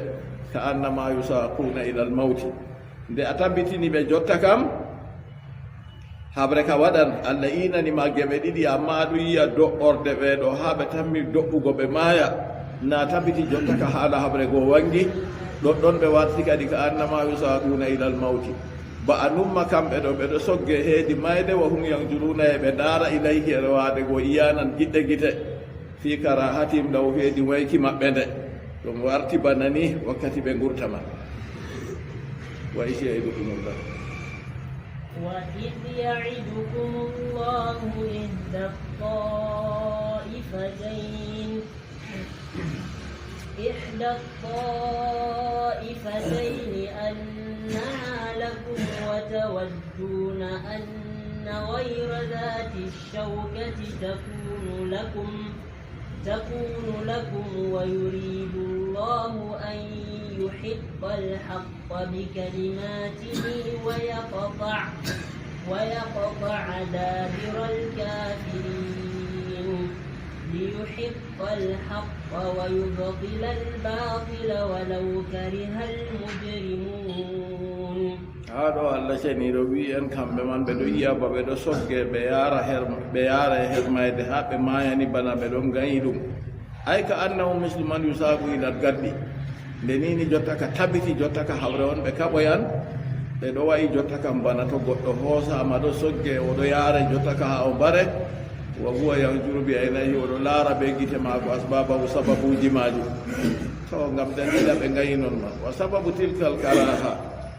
ka annama yusaquna ilal mawti. Nde a tabitini ɓe jotta kam, haɓre ka waɗan, Allah iinani ma geɓe ɗiɗi, amma a ɗon yi'a do'orde ɓe ɗo haa ɓe tammi do'ugo ɓe maaya. Na tabiti jotta ka haala haɓre go waŋgi, ɗoɗɗon ɓe warti kadi ka annama yusaquna ilal mawti. Ba a numma kamɓe ɗo, ɓe ɗo sogge heedi mayde, wa hum yanzuruna, e ɓe ndaara ilayhi, e waade go iyanan gite gite. Fi karahatihim, law heedi wayki maɓɓe nde. Ɗum warti bana ni wakkati ɓe ngurta man. Wa iz ya'idukumullah. وإذ يعدكم الله إحدى الطائفتين، إحدى الطائفتين أنها لكم وتودون أن غير ذات الشوكة تكون لكم، تكون لكم ويريد الله أن يحق الحق بكلماته ويقطع، ويقطع دابر الكافرين ليحق الحق ويبطل الباطل ولو كره المجرمون. Haa ɗo Allah ceniiɗo wi'i en, kamɓe man ɓe ɗo yi'a ba ɓe ɗo sogge, ɓe yaara her-, ɓe yaara e hermayde haa ɓe maayani bana ɓe ɗon ganyi ɗum. Ay ka annahu mislu man yusaqu ilal gaddi. Nde nii ni jotta ka tabiti, jotta ka hawre on ɓe kaɓoyan, ɓe ɗo wa'i jotta kam bana to goɗɗo hoosaama ɗo sogge, o ɗo yaara jotta ka haa o mbare, wa huwa yanzuru bi aynayhi, o ɗo laara be gite maako asbabahu, sababuuji maajum. To ngam daliila ɓe ngayi non ma. Wa sababu tilkal karaha.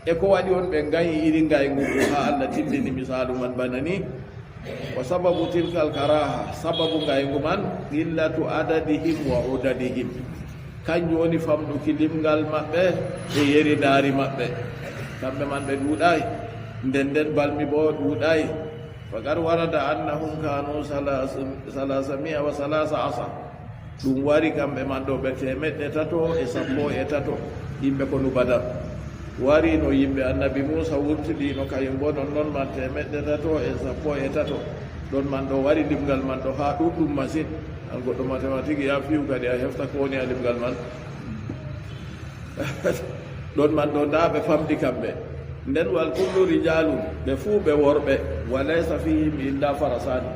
E ko waɗi on ɓe ngayi iri ngayngu ngu haa Allah tindini misaalu man bana ni? Wa sababu tilkal karaha, sababu ngayngu man, qillatu adadihim wa udadihim. Kanjum woni famɗuki limgal maɓɓe e yeridaari maɓɓe. Kamɓe man ɓe ɗuuɗaay. Nden nden balmi boo ɗuuɗaay. Faqad warada annahum kanu salas-, salasami'a wa salasa asar. Ɗum wari kamɓe man ɗo ɓe teemeɗɗe tato e sappo e tato, yimɓe konu Badar. Wari no yimɓe Annabi Muusa wurtidi no kayum boo non non man teemeɗɗe tato e sappo e tato. Ɗon man ɗo wari limgal man ɗo haa ɗuuɗɗum masin. An goɗɗo mathématique ya fiyu kadi a hefta ko woni a limgal man. Ɗon man ɗo ndaa ɓe famɗi kamɓe. Nden wal kullu rijalun, ɓe fuu ɓe worɓe, wa laysa fihim illa farasani.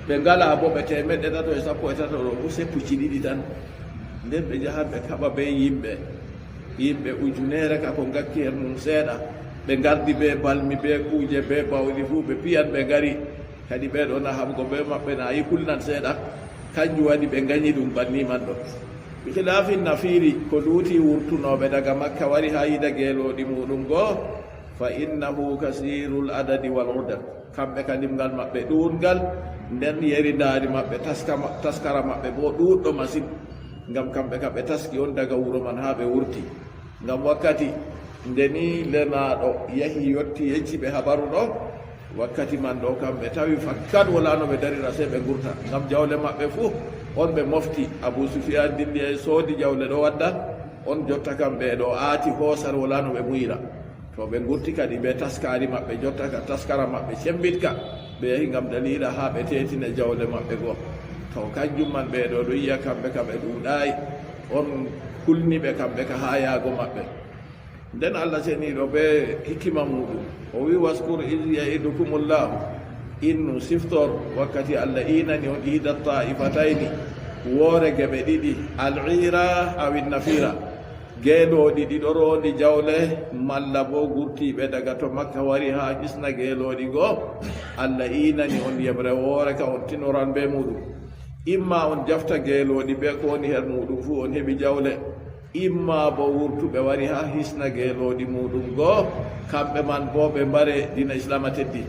Ɓe ngalaa bo ɓe teemeɗɗe tato e sappo e tato ɗo, ko seppuji ɗiɗi tan. Nden ɓe njaha ɓe kaɓa be yimɓe. Yimɓe ujunere ka ko ngakki her mum seeɗa. Ɓe ngardi be balmi, be kuuje, be bawɗi fuu ɓe piyan ɓe ngari. Kadi ɓe ɗo na haɓgo be maɓɓe na yi kulnan seeɗa. Kanjum waɗi ɓe nganyi ɗum banni man ɗo. Bi khilafin nafiri, ko luuti wurtunooɓe daga Makka wari haa yiida geelooɗi muuɗum goo, fa innahu kasirul adadi wal udad. Kamɓe ka limgal maɓɓe ɗuuɗngal, nden yeridaari maɓɓe taska ma-, taskara maɓɓe boo ɗuuɗɗo masin. Ngam kamɓe ka ɓe taski on daga wuro man haa ɓe wurti. Ngam wakkati nde ni lenaaɗo yahi yotti yecci ɓe habaru ɗo, wakkati man ɗo kam ɓe tawi fakkat walaa no ɓe darira sey ɓe ngurta. Ngam jawle maɓɓe fuu on ɓe mofti. Abu Sufiyaan dilli e soodi jawle ɗo wadda, on jotta kam ɓe ɗo aati hoosar walaa no ɓe muyira. To ɓe ngurti kadi be taskaari maɓɓe, jotta ka taskara maɓɓe cembiɗka, ɓe yahi ngam daliila haa ɓe teetina jawle maɓɓe goo. To kanjum man ɓe ɗo ɗo yi'a kamɓe ka ɓe ɗuuɗaayi, on kulni ɓe kamɓe ka haa yaago maɓɓe. Nden Allah ceniiɗo be hikima muuɗum, o wi'i, "Waskur iz ya'idukumullahu." Innu, siftor wakkati Allah iinani on ihda ta'ifatayni, woore geɓe ɗiɗi, al-iira awi nafira. Geelooɗi ɗiɗo roondi jawle, malla boo gurtiiɓe daga to Makka wari haa hisna geelooɗi goo, Allah iinani on yeɓre woore ka on tinoran bee muuɗum. Imma on jafta geelooɗi bee ko woni her muuɗum fuu, on heɓi jawle, imma boo wurtuɓe wari haa hisna geelooɗi muuɗum goo, kamɓe man boo ɓe mbare, diina Islaama teddi.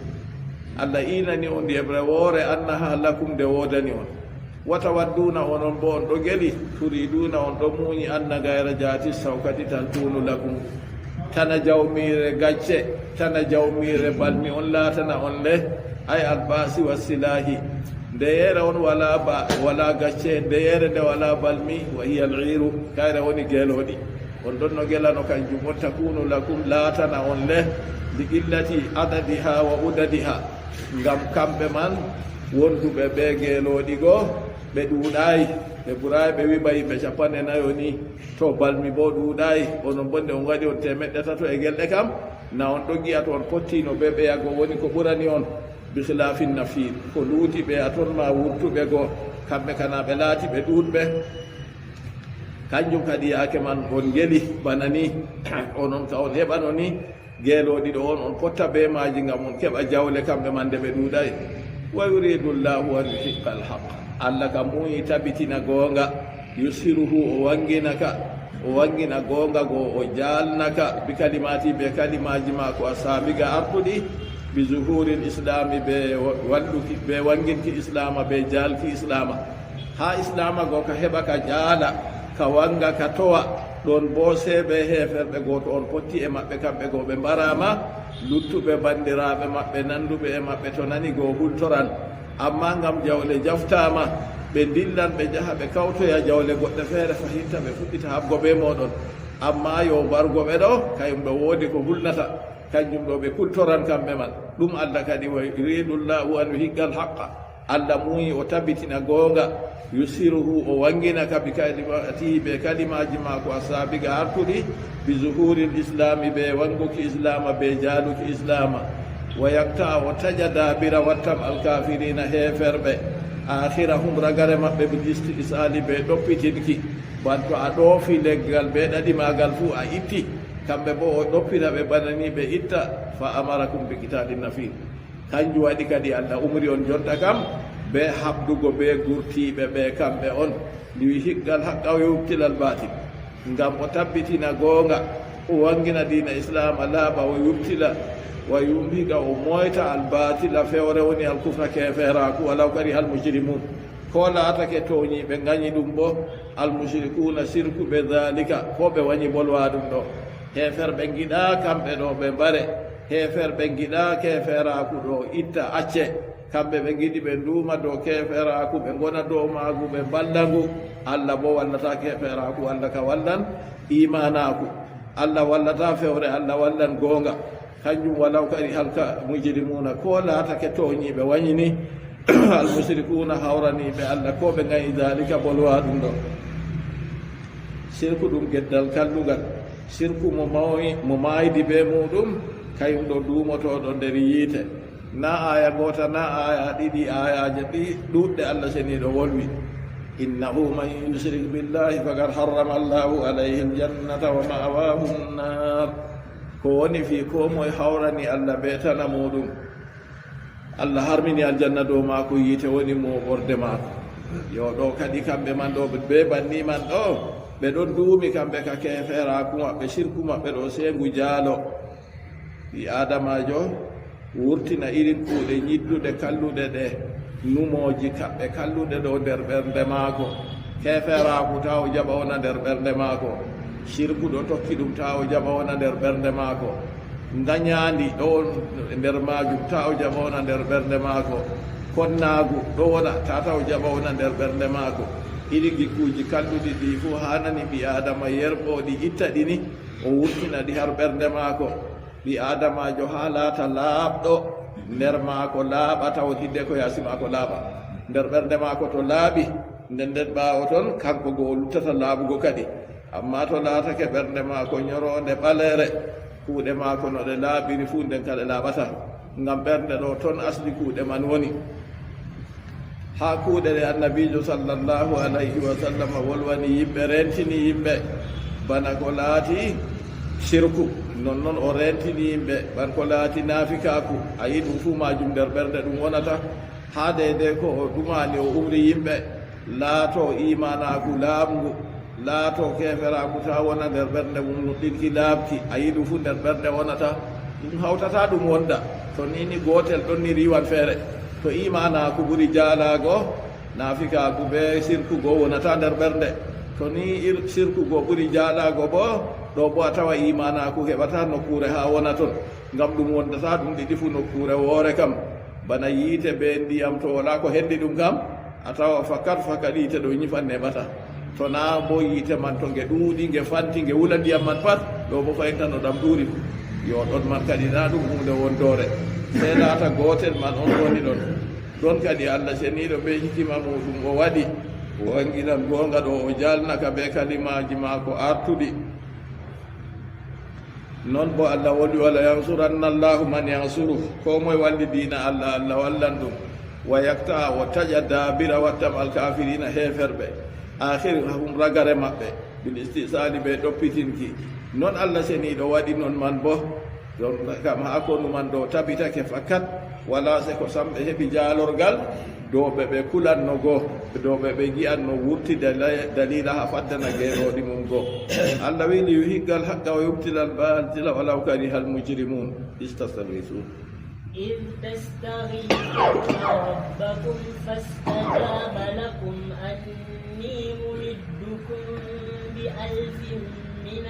Allah iinani on yeɓre woore, annaha lakum, nde woodani on. Wa tawadduuna, onon boo on ɗo ngeli, turiiduuna, on ɗo muuyi, anna gayra jaati sawkati takunu lakum, tana jawmiire gacce, tana jawmiire balmi on laatana on le, ay alba'si wa silaahi. Ndeyeere on walaa ba-, walaa gacce, ndeyeere nde walaa balmi, wa hiya al-iiru, kayre woni geelooɗi. On ɗon no ngelano kanjum on, takunu lakum, laatana on le, li qillati adadiha wa udadiha. Ngam kamɓe man wonduɓe ɓe geelooɗi goo, ɓe ɗuuɗaayi, ɓe ɓuraayi, ɓe wi'i ba yimɓe cappanɗe nayo ni, to balmi boo ɗuuɗaayi, onon boo nde on waɗi on teemeɗɗe tato e gelɗe kam, na on ɗon ngi'a to on pottiino bee ɓeya goo woni ko ɓurani on, bi khilafin nafir, ko luuti ɓeya ton maa wurtuɓe goo, kamɓe kana ɓe laati ɓe ɗuuɗɓe. Kanjum kadi yaake man on ngeli bana ni, onon ka on heɓano ni, geelooɗi ɗo on, on potta bee maaji ngam on keɓa jawle kamɓe man nde ɓe ɗuuɗaay. Wa yuridu Allahu an yuhiqqa al-haqq. Allah ka muuyi tabitina goonga, yushiruhu, o wangina ka, o wangina goonga go, o jaalna ka, bi kalimati, be kalimaaji maako, as-sabiqa, artuɗi, bi zuhuril islami, be walluki, be wanginki islaama, be jaalki islaama. Haa islaama go ka heɓa ka jaala, ka wanga, ka towa, ɗon boo seeɓe heeferɓe gooto on potti e maɓɓe, kamɓe goo ɓe mbaraama, luttuɓe banndiraaɓe maɓɓe, nannduɓe e maɓɓe to nani goo hultoran. Ammaa ngam jawle jaftaama, ɓe ndillan, ɓe njaha, ɓe kawtoya jawle goɗɗe feere, fahinta ɓe fuɗɗita haɓgo bee mooɗon. Ammaa yo mbargo ɓe ɗo, kayum ɗo woodi ko hulnata. Kanjum ɗo ɓe kultoran kamɓe man. Ɗum Allah kadi wa yuridu Allahu an yuhiqqal haqqa. Allah muuyi o tabitina goonga. Yusiruhu o wangina ka bi kalimatihi ɓe kalimaaji maako a saabiga artuɗi bi zuhuril islami ɓe wanguki islama ɓe jaaluki islama. Wa yakta o taƴa daabira wattam alkafirina heeferɓe. Akhirahum ragare maɓɓe bil istisali ɓe ɗoppitinki. Ban to a ɗoofi leggal ɓe ɗaɗi maagal fuu a itti. Kamɓe boo o ɗoppita ɓe bana ni ɓe itta. Fa amarakum bi qitali nafir. Kanjum waɗi kadi Allah umri on jonta kam bee haɓdugo bee gurtiiɓe ɓe kamɓe on. Li yuhiqqal haqqa wa yubtilal batil. Ngam o tabbitina goonga, o wangina diina Islaama laaɓa, wa yubtila, wa yumhiqa o moyta al batila fewre woni al kufra keeferaaku walaw kariha al mujrimun. Ko laatake tooñiiɓe ngañi ɗum boo, al mushrikuuna sirkuɓe daalika, ko ɓe wañi bolwa ɗum ɗo. Heeferɓe ngiɗaa kamɓe ɗo ɓe mbare, heeferɓe ngiɗaa keeferaaku ɗo itta acce. Kamɓe ɓe ngiɗi ɓe nduuma dow keeferaaku, ɓe ngona dow maagu, ɓe mballa ngu. Allah boo wallata keeferaaku, Allah ka wallan iimaanaaku. Allah wallata fewre, Allah wallan goonga. Kanjum walaw kariha al mujrimuuna, ko laatake tooñiiɓe wañi ni. Al mushrikuuna hawraniiɓe Allah, ko ɓe ngañi daalika bolwa ɗum ɗo. Sirku ɗum geddal kallugal. Sirku mo mawi-, mo maaydi bee muuɗum, kayum ɗo duumotooɗo nder yiite. Na aaya ngoota, na aaya ɗiɗi, aayaaje ɗi ɗuuɗɗe Allah Ceniiɗo wolwi. Innahu man yushrik billahi faqad harrama Allahu alayhi aljannata wa ma'wahu nnar. Ko woni fii koo moye hawrani Allah bee tana muuɗum, Allah harmini aljanna dow maako, yiite woni mooɓorde maako. Yo ɗo kadi kamɓe man ɗo, bee banni man ɗo, ɓe ɗon duumi kamɓe ka keeferaaku maɓɓe, sirku maɓɓe ɗo, sey ngu jaalo. Ɓii Aadamaajo wurtina irin kuuɗe nyidduɗe kalluɗe ɗe, numooji kaɓɓe kalluɗe ɗo nder ɓernde maako. Keeferaaku taa o jaɓa wona nder ɓernde maako. Sirku ɗo tokki ɗum taa o jaɓa wona nder ɓernde maako. Ngañaandi ɗo e nder maajum taa o jaɓa wona nder ɓernde maako. Konnaagu ɗo wona taa taa o jaɓa wona nder ɓernde maako. Irin gikkuuji kalluɗi ɗi fuu haanani ɓii Aadama yerɓo ɗi itta ɗi ni, o wurtina ɗi har ɓernde maako. Ɓii Aadamaajo haa laata laaɓɗo, nder maako laaɓa tawon hiddeko yaasi maako laaɓa. Nder ɓernde maako to laaɓi, nden nden ɓaawo ton, kanko go o luttata laaɓugo kadi. Ammaa to laatake ɓernde maako nyoroonde ɓaleere, kuuɗe maako no ɗe laaɓiri fuu nden ka ɗe laaɓata. Ngam ɓernde ɗo ton asli kuuɗe man woni. Haa kuuɗe ɗe Annabiijo sallallahu alayhi wa sallam wolwani yimɓe, reentini yimɓe, bana ko laati sirku, non non o reentini yimɓe, bana ko laati naafikaaku, a yi ɗum fuu maajum nder ɓernde ɗum wonata, haa deydey ko o ɗumani o umri yimɓe, laato iimaanaaku laaɓngu, laato keeferaaku taa wona nder ɓernde mum nuɗɗinki laaɓki, a yi ɗum fuu nder ɓernde wonata, ɗum hawtataa ɗum wonda, to ni ni gootel ɗon ni riiwan feere, to iimaanaaku ɓuri jaalaago, naafikaaku bee sirku go wonata nder ɓernde, to ni ir-, sirku go ɓuri jaalaago boo, ɗo boo a tawa iimaanaaku heɓata nokkuure haa wona ton, ngam ɗum wondata ɗum ɗiɗi fuu nokkuure woore kam, bana yiite bee ndiyam to walaa ko hendi ɗum kam, a tawa fakat fakat yiite ɗo nyifan neɓata. To naa boo yiite man to nge ɗuuɗi, nge fanti, nge wula ndiyam man pat, ɗo boo fayintano ɗam ɗuuri. Yo ɗon man kadi naa ɗum huunde wondoore. Sey laata gootel man on woni ɗon. Ɗon kadi Allah Ceniiɗo bee hikima muuɗum o waɗi, o wanginan goonga ɗo o jaalna ka bee kalimaaji maako artuɗi. Non boo Allah wolwi, "Wala yansuranna Allahu man yansuruh." Koo moye walli diina Allah, Allah wallan ɗum. "Wa yakta o taƴa daabira wattam alkafirina heeferɓe. Akhirahum ragare maɓɓe. Bil istisali ɓe ɗoppitinki." Non Allah Ceniiɗo waɗi non man boo. Ɗon kam haa konu man ɗo tabitake fakat, walaa seko sam ɓe heɓi jaalorgal, dow ɓe ɓe kulanno go, dow ɓe ɓe ngi'anno wurti dala-, daliila haa faddana geerooɗi mum go. Allah wi'i, "Li yuhiqqal haqqa wa yubtilal baatila walaw karihal mujrimun." Istastaghithun. إذ تستغيثون ربكم فاستجاب لكم أني ممدكم بألف من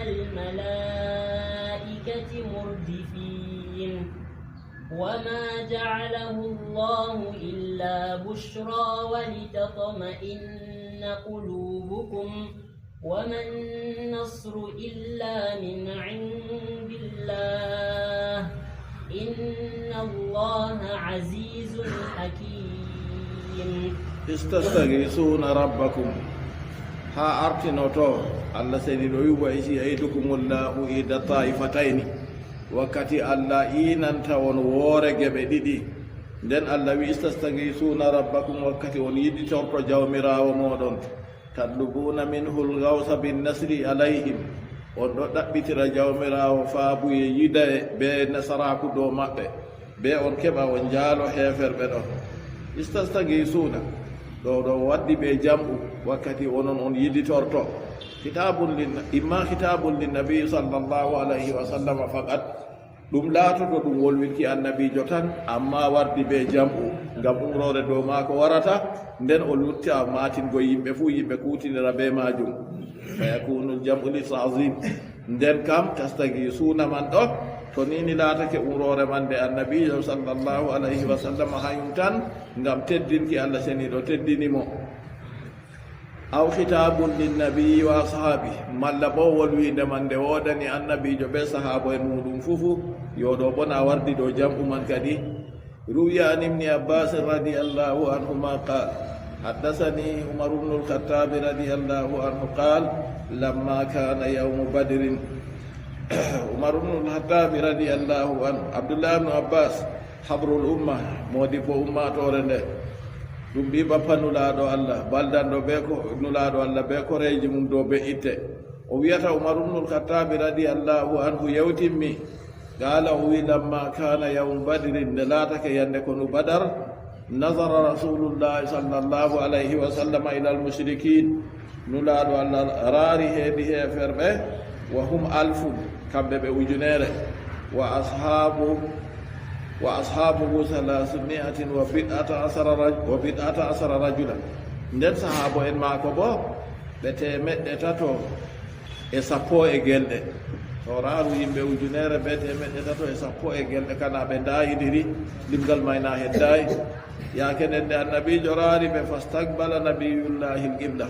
الملائكة مردفين. وما جعله الله إلا بشرى ولتطمئن قلوبكم وما النصر إلا من عند الله عزيز حكيم. Istastagisuna rabbakum. Haa artinoto Allah seniiɗo wi, wa isi aidukumu llahu ihda taifataini. Wakkati Allah iinanta on woore geɓe ɗiɗi. Nden Allah wi, istastagisuna rabbakum, wakkati on yiɗitorto Jawmiraawo mooɗon. Tatlubuna minhu lgausa binnasri alayhim. On ɗo ɗaɓɓitira Jawmiraawo faabuye yida e bee nasaraaku dow maɓɓe. Bee on keɓa on njaalo heeferɓe ɗon. Istastagisuna. Ɗo ɗo waddi bee jam'u wakkati onon on yiɗitorto. Khitabun lin-, imma khitabun linnabi sallallahu alayhi wa sallam faqat. Ɗum laatoto ɗum wolwinki annabiijo tan, ammaa wardi bee jam'u, ngam umroore dow maako warata, nden o lutta maatingo yimɓe fuu, yimɓe kuutinira bee maajum. Fa yakunu l-jam'u lit-ta'zim. Nden kam, tastagisuna man ɗo, to ni ni laatake umroore man nde annabiijo sallallahu alayhi wa sallam hayum tan, ngam teddinki Allah seniiɗo teddini mo. Aw khitabun linnabiyyi wa ashaabi, malla boo wolwiinde man nde woodani annabiijo bee sahaabo'en muuɗum fuu fuu, yo ɗo boo na wardi dow jam'u man kadi. Ruwiya an ibni Abbas radiyallahu anhuma qaal, haddasani Umar ibnu al-Khattabi radiyallahu anhu qaal, lamma kaana yawmu Badrin. Umar ibnu al-Khattabi radiyallahu anhu, Abdullah ibnu Abbas, habrul umma, moodibbo ummaatoore nde. Ɗum ɓii bappa Nulaaɗo Allah, baldanɗo bee ko, Nulaaɗo Allah bee koreeji mum dow be'itte. O wi'ata Umar ibnul Khattabi radiyallahu anhu yewtimmi. Qaala, o wi'i, lamma kaana yawmu Badrin, nde laatake yande konu Badar, nazara Rasulullahi sallallahu alayhi wa sallam ila al-mushrikin. Nulaaɗo Allah raari heedi heeferɓe, wa hum alfun, kamɓe ɓe ujuneere, wa ashaabu, wa ashaabuhu salaasumi'atin wa bid'ata asara raj-, wa bid'ata asara rajula. Nden sahaabo en maako boo, ɓe teemeɗɗe tato e sappo e gelɗe. To raaru yimɓe ujuneere bee teemeɗɗe tato e sappo e gelɗe, kana ɓe ndaayidiri, limgal may na heddaay. Yaake nden nde annabiijo raari ɓe, fastaqbala nabiyullahi al-qibla.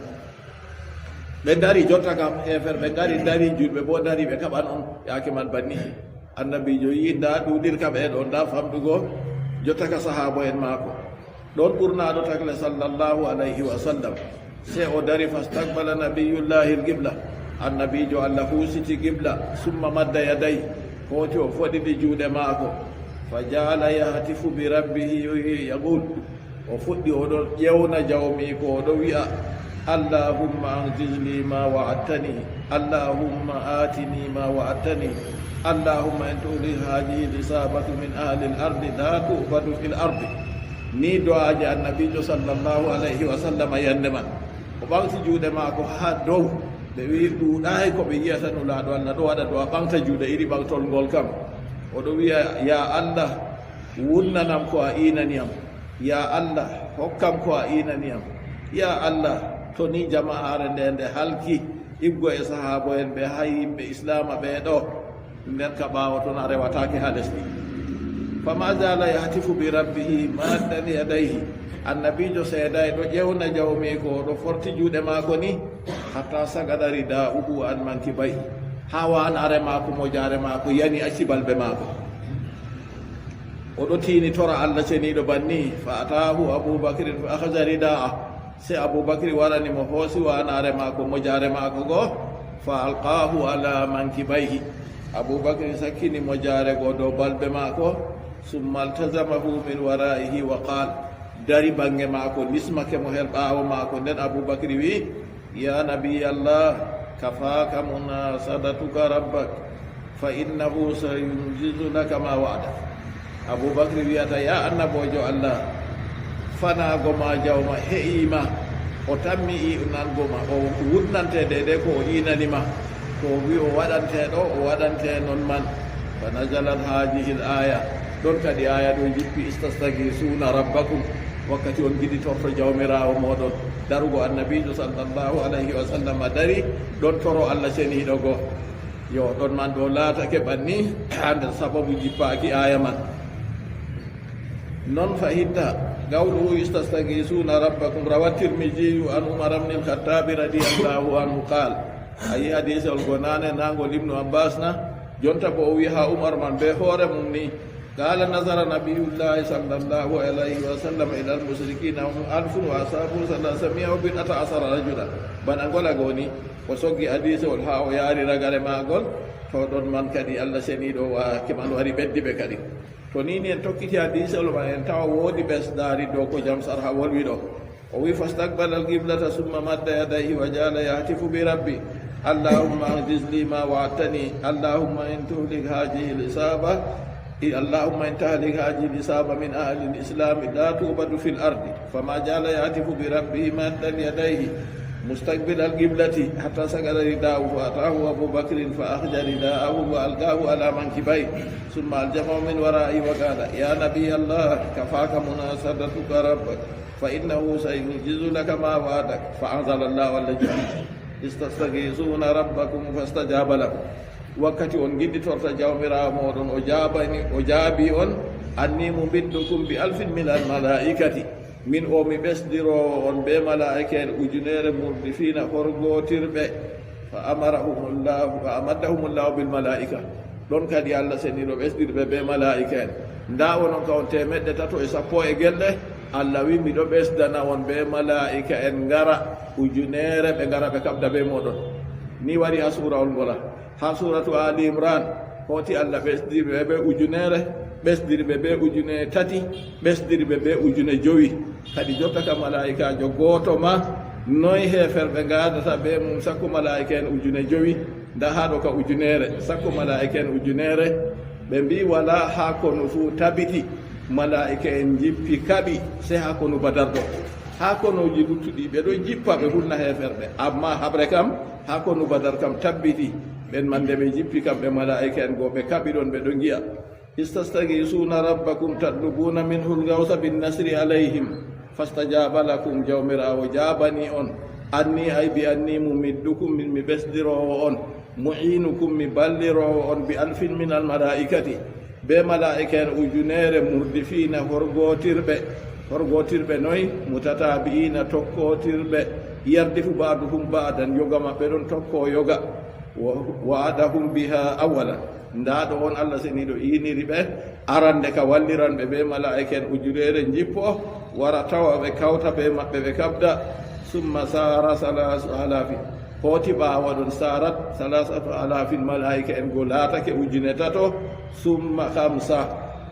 Ɓe dari jotta kam, heeferɓe ngari, dari, julɓe boo dari, ɓe kaɓan on. Yaake man banni. Annabiijo yi'i ndaa ɗuuɗirka ɓe ɗo, ndaa famɗugo, jotta ka sahaabo en maako. Ɗon ɓurnaaɗo takle sallallahu alayhi wa sallam. Sey o dari, fastaqbala nabiyullahi al-qibla. Annabiijo Allah huusiti qibla, summa madda yadayhi. Hooti o foɗidi juuɗe maako. Fa ja'ala yahtifu bi rabbihi yaqul. O fuɗɗi o ɗo ƴewna jawmiiko, o ɗo wi'a, allahumma anjiz li ma wa'adtani, allahumma atini ma wa'adtani, allahumma in tuhlik hadhihi al-isabatu min ahli al-ardi la tu'badu fil ardi. Ni du'aaji annabiijo sallallahu alayhi wa sallam yande man. O ɓaŋgti juuɗe maako haa dow. Ɓe wi'i ɗuuɗaay ko ɓe yi'ata Nulaaɗo Allah ɗo waɗa du'aa ɓaŋgta juuɗe iri ɓaŋgtol ngol kam. O ɗo wi'a, ya Allah, wunnanam ko a iinani am. Ya Allah, hokkam ko a iinani am. Ya Allah, to ni jama'aare nde nde halki, iggo e sahaabo en ɓe hay yimɓe Islaama ɓe ɗo. Nden ka ɓaawo ton a rewataake haa lesdi. Fama zala yahtifu bi rabbihi maddan yadayhi. Annabiijo seedaay ɗo ƴewna jawmiiko, o ɗo forti juuɗe maako ni, hatta sagada rida'uhu an mankibayhi. Haa waanaare maako, mojaare maako yani acci balbe maako. O ɗo tiini tora Allah ceniiɗo banni, fa ataahu Abu Bakrin fa akhadha rida'a. Sey Abu Bakri warani mo, hoosi waanaare maako, mojaare maako go, fa alqaahu ala mankibayhi. Abu Bakri sakkini mojaare go dow balbe maako, summa altazamahu min wara'ihi wa qaal, dari baŋge maako, lismake mo her ɓaawo maako. Nden Abu Bakri wi'i, ya nabiyallah, kafaaka munasadatuka rabbak, fa innahu sayunjizu laka ma wa'ada. Abu Bakri wi'ata, ya annaboojo Allah, fanaago ma jawma he'i ma, o tammi i nango ma, o wunnante deydey ko o iinani ma, ko o wi o waɗante ɗo, o waɗante non man. Fa nazalat hadhihi al-aya, ɗon kadi aya ɗo jippi, istastagisuna rabbakum, wakkati on giɗitorto jawmiraawo mooɗon. Darugo annabiijo sallallahu alayhi wa sallam dari, ɗon toro Allah ceniiɗo go. Yo, ɗon man ɗo laatake banni, haa nder sababu jippaaki aya man. Non fa hitta, qawluhu istastagisuna rabbakum, rawa Tirmiziyu an Umar ibn al-Khattabi radiyallahu anhu qaal. A yi hadiisol go naane, na ngol Ibnu Abbas na? Jonta bo o wi haa Umar man be hoore mum ni, قال: نظر نبي الله صلى الله عليه وسلم إلى المشركين، هم ألف وأصحابه ثلاثمائة وبضعة عشر رجلا. Bana ngola goni, o soggi hadiisewol haa o yaari ragare maagol, to ɗon man kadi Allah seniiɗo wa kiman wari ɓeddi ɓe kadi. To ni ni en tokkiti hadiisewol man, en tawa woodi ɓesdaari dow ko jam sarha wolwi ɗo. O wi: فاستقبل القبلة ثم مد يديه وجعل يهتف بربه: اللهم أنجز لي ما وعدتني، اللهم إن تهلك هذه العصابة، اللهم إن تهلك هذه العصابة من أهل الإسلام لا تعبد في الأرض. فما زال يهتف بربه مادًا يديه مستقبل القبلة حتى سقط رداؤه فأتاه أبو بكر فأخذ رداءه وألقاه على منكبيه ثم ألجمه من ورائه وقال: يا نبي الله، كفاك مناشدتك ربك، فإنه سينجز لك ما وعدك. فأنزل الله الذي: إذ تستغيثون ربكم فاستجاب لكم. Wakkati on ngidditorta Jawmiraawo mooɗon, o jaabani, o jaabi on: أني ممدكم بألف من الملائكة. Min o mi ɓesdiroowo on bee malaa'ika'en ujuneere murdifiina horgootirɓe. فأمرهم الله، فأمدهم الله بالملائكة. Ɗon kadi Allah seniiɗo ɓesdiri ɓe bee malaa'ika'en. Ndaa onon ka on teemeɗɗe tato e sappo e gelɗe, Allah wi: miɗo ɓesdana on bee malaa'ika'en ngara ujuneere, ɓe ngara ɓe kaɓda bee mooɗon. Ni wari haa suurawol ngola. Haa suuratu Aali Imran, hooti Allah ɓesdiri ɓe bee ujuneere, ɓesdiri ɓe bee ujune tati, ɓesdiri ɓe bee ujune jowi. Kadi jotta ka malaa'ikaajo gooto ma, noy heeferɓe ngaadata bee mum sakko malaa'ika'en ujune jowi? Ndaa haa ɗo ka ujuneere, sakko malaa'ika'en ujuneere. Ɓe mbi'i walaa haa konu fuu tabiti, malaa'ika'en njippi kaɓi, sey haa konu Badar ɗo. Haa konuuji luttuɗi, ɓe ɗon njippa, ɓe hulna heeferɓe. Ammaa haɓre kam, haa konu Badar kam tabbiti. Ɓen man nde ɓe njippi kam, ɓe malaa'ika'en go ɓe kaɓi ɗon, ɓe ɗon ngi'a. إذ تستغيثون ربكم تطلبون منه الغوث بالنصر عليهم فاستجاب لكم. Jawmiraawo jaabani on, أني، أي بأني ممدكم، min mi ɓesdiroowo on, معينكم، mi balliroowo on, بألف من الملائكة، bee malaa'ika'en ujuneere, murdifiina, horgootirɓe. Horgootirɓe noy? متتابعين، tokkootirɓe. يردف بعضهم بعضا، yoga maɓɓe ɗon tokko yoga. وعدهم بها أولا. Ndaa ɗo on Allah seniiɗo iiniri ɓe, arande ka walliran ɓe bee malaa'ika'en ujuneere njippo, wara tawa ɓe kawta bee maɓɓe ɓe kaɓda. ثم سار ثلاثة آلاف. Hooti ɓaawo ɗon sarat ثلاثة آلاف, malaa'ika'en go laatake ujune tato. ثم خمسة.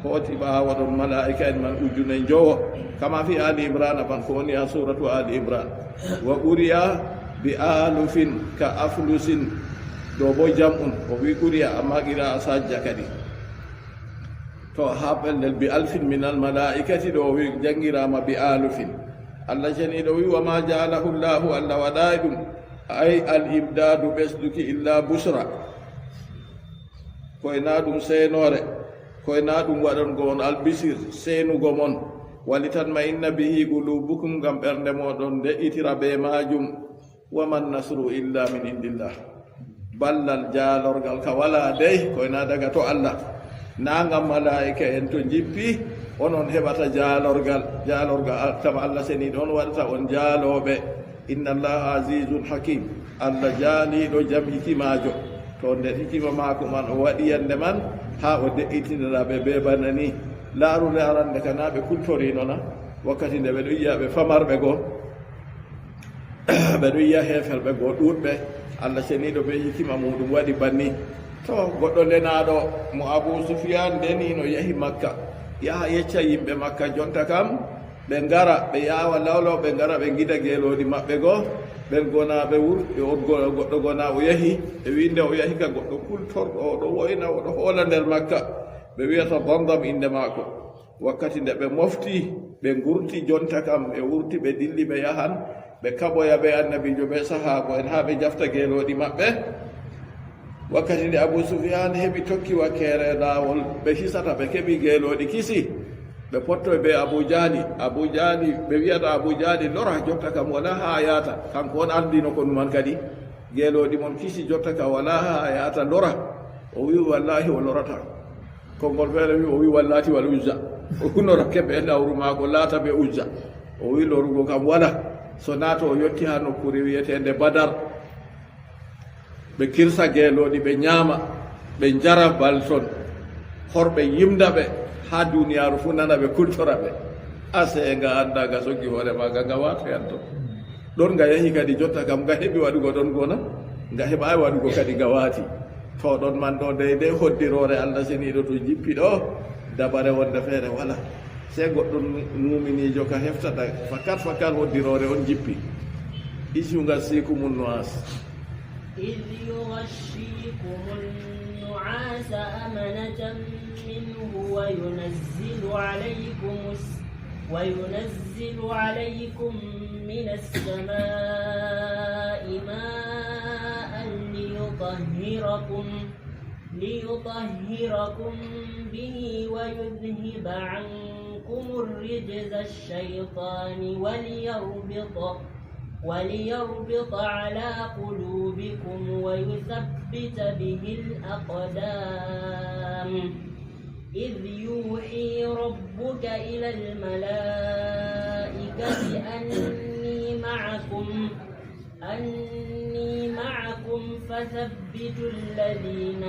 Hooti ɓaawo ɗon malaa'ika'en man ujune njowo. كما في آل عمران, ban ko woni haa suuratu Aali Imran. وقرئ بألف كأفلس. Ɗo boo jam'un, o wi قرئ, ammaa qiraa'a sajja kadi. To haa pellel بألف من الملائكة, ɗo o wi janngiraama بألف. Allah ceniiɗo wi: وما جعله الله, Allah waɗaay ɗum, أي الإمداد, ɓesduki, إلا بشرى. Koy naa ɗum seenoore, koy naa ɗum waɗango on albisir, seenugo mon. ولتطمئن به قلوبكم, ngam ɓernde mooɗon nde'itira bee maajum. وما النصر إلا من عند الله. Ballal, jaalorgal ka walaa dey, koy naa daga to Allah. Naa ngam malaa'ika'en to njippi, on on heɓata jaalorgal. Jaalorgal kam Allah seniiɗo on waɗata on jaalooɓe. إن الله عزيز حكيم. Allah jaaliiɗo jam, hikimaajo. To nder hikima maako man o waɗi yande man, haa o de'itinira ɓe bee bana ni. Laaru nde arande ka naa ɓe kultoriino na? Wakkati nde ɓe ɗon yi'a ɓe famarɓe go, ɓe ɗon yi'a heeferɓe go ɗuuɗɓe, Allah ceniiɗo bee hikima muuɗum waɗi banni. To, goɗɗo lenaaɗo mo Abu Sufyaan ndeniino yahi Makka, yaha yecca yimɓe Makka, jonta kam, ɓe ngara, ɓe yaawa lawlaw, ɓe ngara, ɓe ngida geelooɗi maɓɓe go, ɓen gona ɓe wurti, on go-, goɗɗo gona o yahi, ɓe wi nde o yahi ka goɗɗo kultorɗo, o ɗo woyna, o ɗo hoola nder Makka, ɓe wi'ata Damdam innde maako. Wakkati nde ɓe mofti, ɓe ngurti, jonta kam, ɓe wurti, ɓe dilli, ɓe yahan, ɓe kaɓoya bee Annabiijo, bee sahaabo'en, haa ɓe jafta geelooɗi maɓɓe. Wakkati nde Abu Sufyaan heɓi tokki wakkeere laawol, ɓe hisata, ɓe keɓi geelooɗi kisi, ɓe pottoy bee Abu Jahli. Abu Jahli, ɓe wi'ata Abu Jahli, lora, jotta kam walaa haa yaata. Kanko on ardino konu man kadi. Geelooɗi mon kisi, jotta kam walaa haa yaata, lora. O wi'i, wallaahi o lorata. Konngol feere wi, o wi, "Wallaati wal Uzza." O hunoroke bee lawru maako Laata bee Uzza. O wi, "Lorugo kam wala." So naa to o yotti haa nokkuure wi'eteende Badar. Ɓe kirsa geelooɗi, ɓe nyaama, ɓe njara bal ton. Horɓe yimda ɓe, Haa duniyaaru fuu nana ɓe, kultora ɓe. Asee nga annda nga soggi hoore maaga, nga waatoyan ton. Ɗon nga yahi kadi, jotta kam nga heɓi waɗugo ɗon gona, nga heɓaay waɗugo kadi nga waati. To ɗon man ɗo, dey dey hoddiroore Allah seniiɗo to jippi ɗo, dabare wonde feere wala. Sey goɗɗo mu-, muuminiijo ka heftata fakat fakat hoddiroore on jippi. Is yughashshikumun nu'as. إذ يغشيكم النعاس أمنة منه وينزل عليكم الس-، وينزل عليكم من السماء ماء ليطهركم، ليطهركم به ويذهب عنكم الرجز الشيطان وليربط، وليربط على قلوبكم ويثبت به الأقدام. إذ يوحي ربك إلى الملائكة أني معكم، أني معكم فثبتوا الذين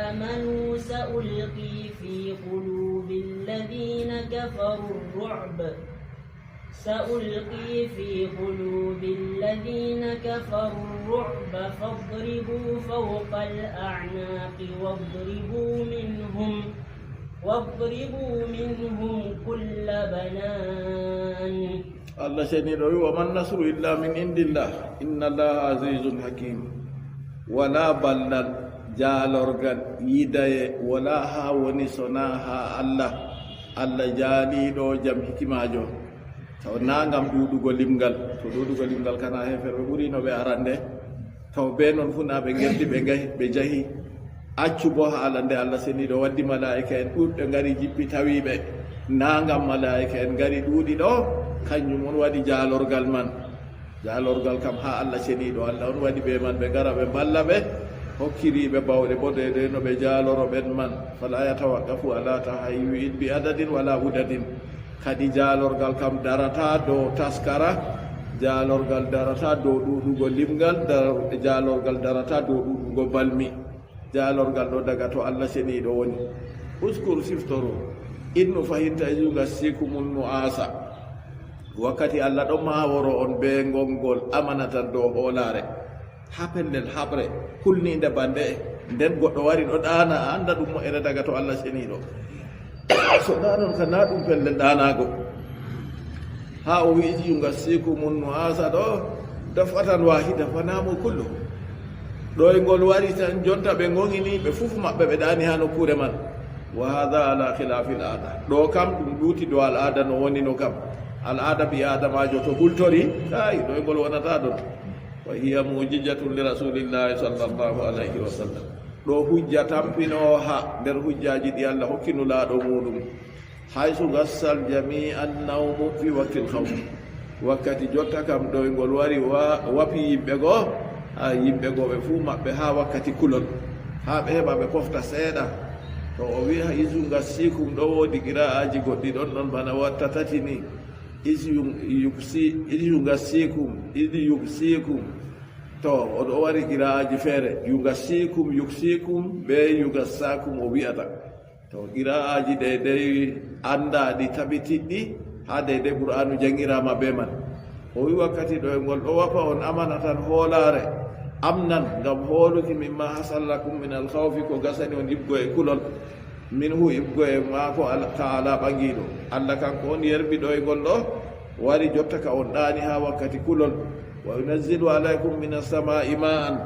آمنوا سألقي في قلوب الذين كفروا الرعب، سألقي في قلوب الذين كفروا الرعب فاضربوا فوق الأعناق واضربوا منهم، واضربوا منهم كل بنان. Allah seniiɗo wi, "Wa man nasru illa min indillah, inna Allaha azizun hakim." Walaa ballal, jaalorgal, yidaye, walaa haa woni sonaa haa Allah. Allah jaaliiɗo jam hikimaajo. Taw naa ngam ɗuuɗugo limgal, to ɗuuɗugo limgal kana heeferɓe ɓuri no ɓe arande. Taw bee non fuu naa ɓe ngerti ɓe ngahi, ɓe jahi. Accu boo haala nde Allah seniiɗo waddi malaa'ika'en ɗuuɗɓe ngari jippi tawi ɓe. Naa ngam malaa'ika'en ngari ɗuuɗi ɗo, kanjum on waɗi jaalorgal man. Jaalorgal kam haa Allah seniiɗo, Allah on waɗi ɓe man, ɓe ngara ɓe mballa ɓe, hokkiri ɓe bawɗe bo deydey no ɓe jaaloro ɓen man. Fala yatawaqqafu ala tahayyu'in bi adadin wala udadin. Kadi jaalorgal kam darataa dow taskara, jaalorgal darataa dow ɗuuɗugo limgal, dar-, jaalorgal darataa dow ɗuuɗugo balmi. Jaalorgal ɗo daga to Allah seniiɗo woni. Uskur, siftoru, innu, fahinta, izu ngassiikumun nu'aasa. Wakkati Allah ɗo maaworo on bee ngongol amanatan dow hoolaare. Haa pellel haɓre, kulniinde bande, nden goɗɗo wari ɗo ɗaana, a annda ɗum mo'ere daga to Allah seniiɗo. So naa non ka naa ɗum pellel ɗaanaago. Haa o wi'i, "Izu ngassiikumun nu'aasa" ɗo, daf'atan waahida, fanaamu kullu. Ɗoyngol wari tan, jonta ɓe ngongini, ɓe fuu maɓɓe ɓe ɗaani haa nokkuure man. Wa haadha ala khilaafil aada. Ɗo kam ɗum luuti dow al'aada no wonino kam. Al'aada ɓii Aadamaajo to hultori, kaay, ɗoyngol wonataa ɗon. Wa hiya mu'jizatun li Rasuulillahi sallallahu alayhi wa sallam. Ɗo hujja tampinooha nder hujjaaji ɗi Allah hokki Nulaaɗo muuɗum. Haysu ghassal jami'an nawmu fi waqtil khawf. Wakkati jotta kam ɗoyngol wari wa-, wapi yimɓe goo, haa yimɓe goo ɓe fuu maɓɓe haa wakkati kulol. Haa ɓe heɓa ɓe pofta seeɗa. To o wi'a, "Izu ngassiikum," ɗo woodi qiraa'aaji goɗɗi ɗon ɗon bana watta tati ni. "Izu yum-, yuksi-, izu ngassiikum, izu yuksiikum." To, o ɗo wari qiraa'aaji feere, "Yu ngassiikum, yuksiikum," bee "Yu gassaakum," o wi'ata. To, qiraa'aaji deydey anndaaɗi, tabitiɗɗi, haa deydey Qur'aanu janngiraama bee man. O wi'i, wakkati ɗo e ngol ɗo wafa on amanatan hoolaare, amnan, ngam hooluki, mimma hasala lakum min al-khawfi, ko gasani on iɓgo e kulol, minhu, iɓgo e maako, al-, ta'ala, ɓaŋgiiɗo. Allah kanko on yerɓi ɗo e ngol ɗo, wari jotta ka on ɗaani haa wakkati kulol. Wa yunazzilu alaykum minas samaa'i ma'an.